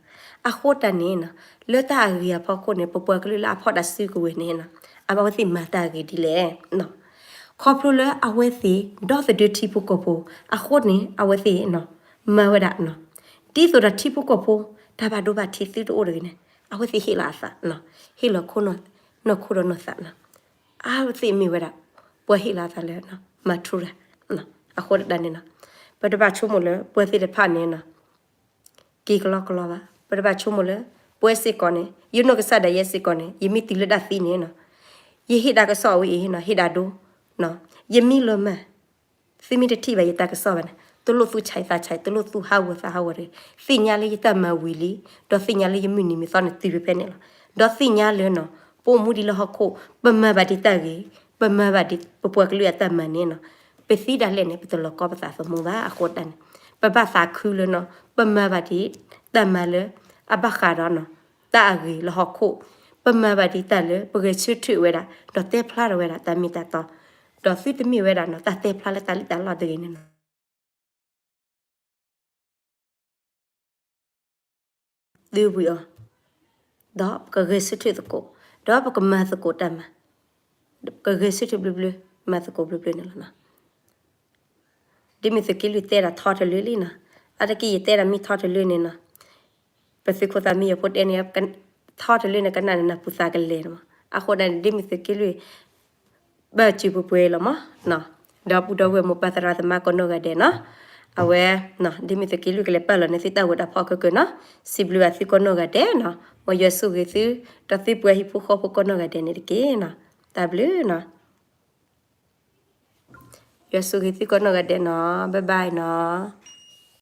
အဃိတၢ်န့ၣ်နီၤ လၢတၢ်အဂ့ၤအဖီခိၣ်န့ၣ် ပပှၤကလုာ်လၢအဖီၣ်တၢ်စုကဝဲၤန့ၣ်နီၤ အဝဲသ့ၣ်မၤတၢ်ဂ့ၤဒ်လဲၣ် ခီဖျိလၢအဝဲသ့ၣ် ဒီသဒၢထံဖိကီၢ်ဖိ အဃိန့ၣ် အဝဲသ့ၣ် မၤဝဲဒၣ် ဒ်သိးဒီးထံဖိကီၢ်ဖိ တၢ်ဘၣ်ဒိဘၣ်ထံးသုတအိၣ်တဂ့ၤန့ၣ် အဝဲသ့ၣ်ဟ့ၣ်လီၤအသး ဟ့ၣ်လီၤခိၣ်နီၢ်ခိၣ်ဒီးနီၢ်သးနီၤ. အဝဲသ့ၣ်မ့ၢ်ဝဲဒၣ် ပှၤဟ့ၣ်လီၤအသးလၢ မၤထူရၤ အဃိတၢ်န့ၣ်နီၤ ပတဘၣ်ဆိကမိၣ်လၢ ပှၤသ့ၣ်တဖၣ်န့ၣ်နီၤ က့ၤကလီကလီဘၣ်. ပတဘၣ်ဆိကမိၣ်လၢ ပဝဲစ့ၢ်ကီးန့ၣ် ယနီၢ်ကစၢ်ဒၣ်ယဲစ့ၢ်ကီးန့ၣ် ယမ့ၢ်တုၤလၢတၢ်သံန့ၣ်နီၤ ယဟ့ၣ်တၢ်ကစီၣ်အဝဲအံၤနီၤ ဟ့ၣ်ဒၣ်ဒိ ယမ့ၢ်လီၤမၢ် သုမ့ၢ်တထံၣ်ဘၣ်ယတၢ်ကစီၣ်ဘၣ်န့ၣ် တလိၣ်သူၣ်ဆါသးဆါ တလိၣ်သူၣ်ဟးဂီၤသးဟးဂီၤတဂ့ၤ. သ့ၣ်ညါလၢယတၢ်မၤဝံၤလံ ဒီးသ့ၣ်ညါလၢယမုၢ်နံၤမုၢ်သီန့ၣ်တုၤဖဲန့ၣ်လီၤ. ဒီးသ့ၣ်ညါလၢနီၤ ပအိၣ်မူဒံးလၢဟီၣ်ခိၣ် ပမၤဘၣ်ဒံးတၢ်ဂ့ၤ ပမၤဘၣ်ဒံးပပှၤကလုာ်အတၢ်မၤန့ၣ်နီၤ ပသံဒၣ်လဲာ်န့ၣ် ပတလီၤကီပသးသမူဘၣ်. အဃိတၢ်န့ၣ် ပဘၣ်သးခုလၢနီၤ ပမၤဘၣ်ဒံး တၢ်မၤလၢ အဘၣ်ဃးဒီးနီၤ တၢ်အဂ့ၤလၢဟီၣ်ခိၣ် ပမၤဘၣ်ဒံးတၢ်လၢပဂဲၤဆၢထၢၣ်ဝဲဒၣ် ဒီးတဲဖျါထီၣ်ဝဲဒၣ်တၢ်မ့ၢ်တၢ်တီ ဒီးသုတမ့ၢ်ဝဲဒၣ်နီၤ တၢ်တဲဖျါလၢတၢ်လံၣ်တၢ်လီတဂ့ၤန့ၣ်နီၤ သုဝံၤအီၤ ဒီးပကဂဲၤဆၢထၢၣ်သကိး ဒီးပကမၤသကိးတၢ်မၤ ကဂဲၤဆၢထၢၣ်ဘျုးဘျုး မၤသကိးဘျၢဘျၢန့ၣ်လီၤနီၤ. ဒ်မ့ၢ်သုးက့လွံၢ်တဲဒၣ်ထီတလၢလံနီၤ, အါတက့ၢ်ယတဲဒၣ်မ့ၢ်ထီတလၢန့ၣ်နီၤ, ပသုးခိၣ်သးမံယီၤဖိတဲန့ၣ်, ထီတလၢန့ၣ် ကနၣ်န့ၣ်နၢ်ပူၤသးကလဲာ်မး, အဃိဒၣ်န့ၣ် ဒ်မ့ၢ်သုးက့လွံၢ် ဘၣ်စၢၤပှဲၤပှဲၤလီၤမး, ဒီပုၢ်ဒီဝဲၢ်မိၢ်ပၢ်သရၣ်သမါကိးနီၢ်ဂၤဒဲးနီၤ, အဝဲ ဒ်မ့ၢ်သုးက့လွံၢ်ကလဲၤပာ်လီၤန့ၢ်သုတၢ်ဝဲတၢ်ဖီခိၣ်ကၢနီၤ, စံးဘျုးဘၣ်သုကိးနီၢ်ဂၤဒဲးနီၤ, မ်ယွၤဆိၣ်ဂ့ၤသု, ဒီးသုပှၤဟံၣ်ဖိဃီဖိကိးနီၢ်ဂၤဒဲးန့ၣ်တက့ၢ်နီၤ, တၢ်ဘျုးနီၤ. ယွၤဆိၣ်ဂ့ၤသုကိးနီၢ်ဂၤဒဲးနီၤ, bye byeနီၤ.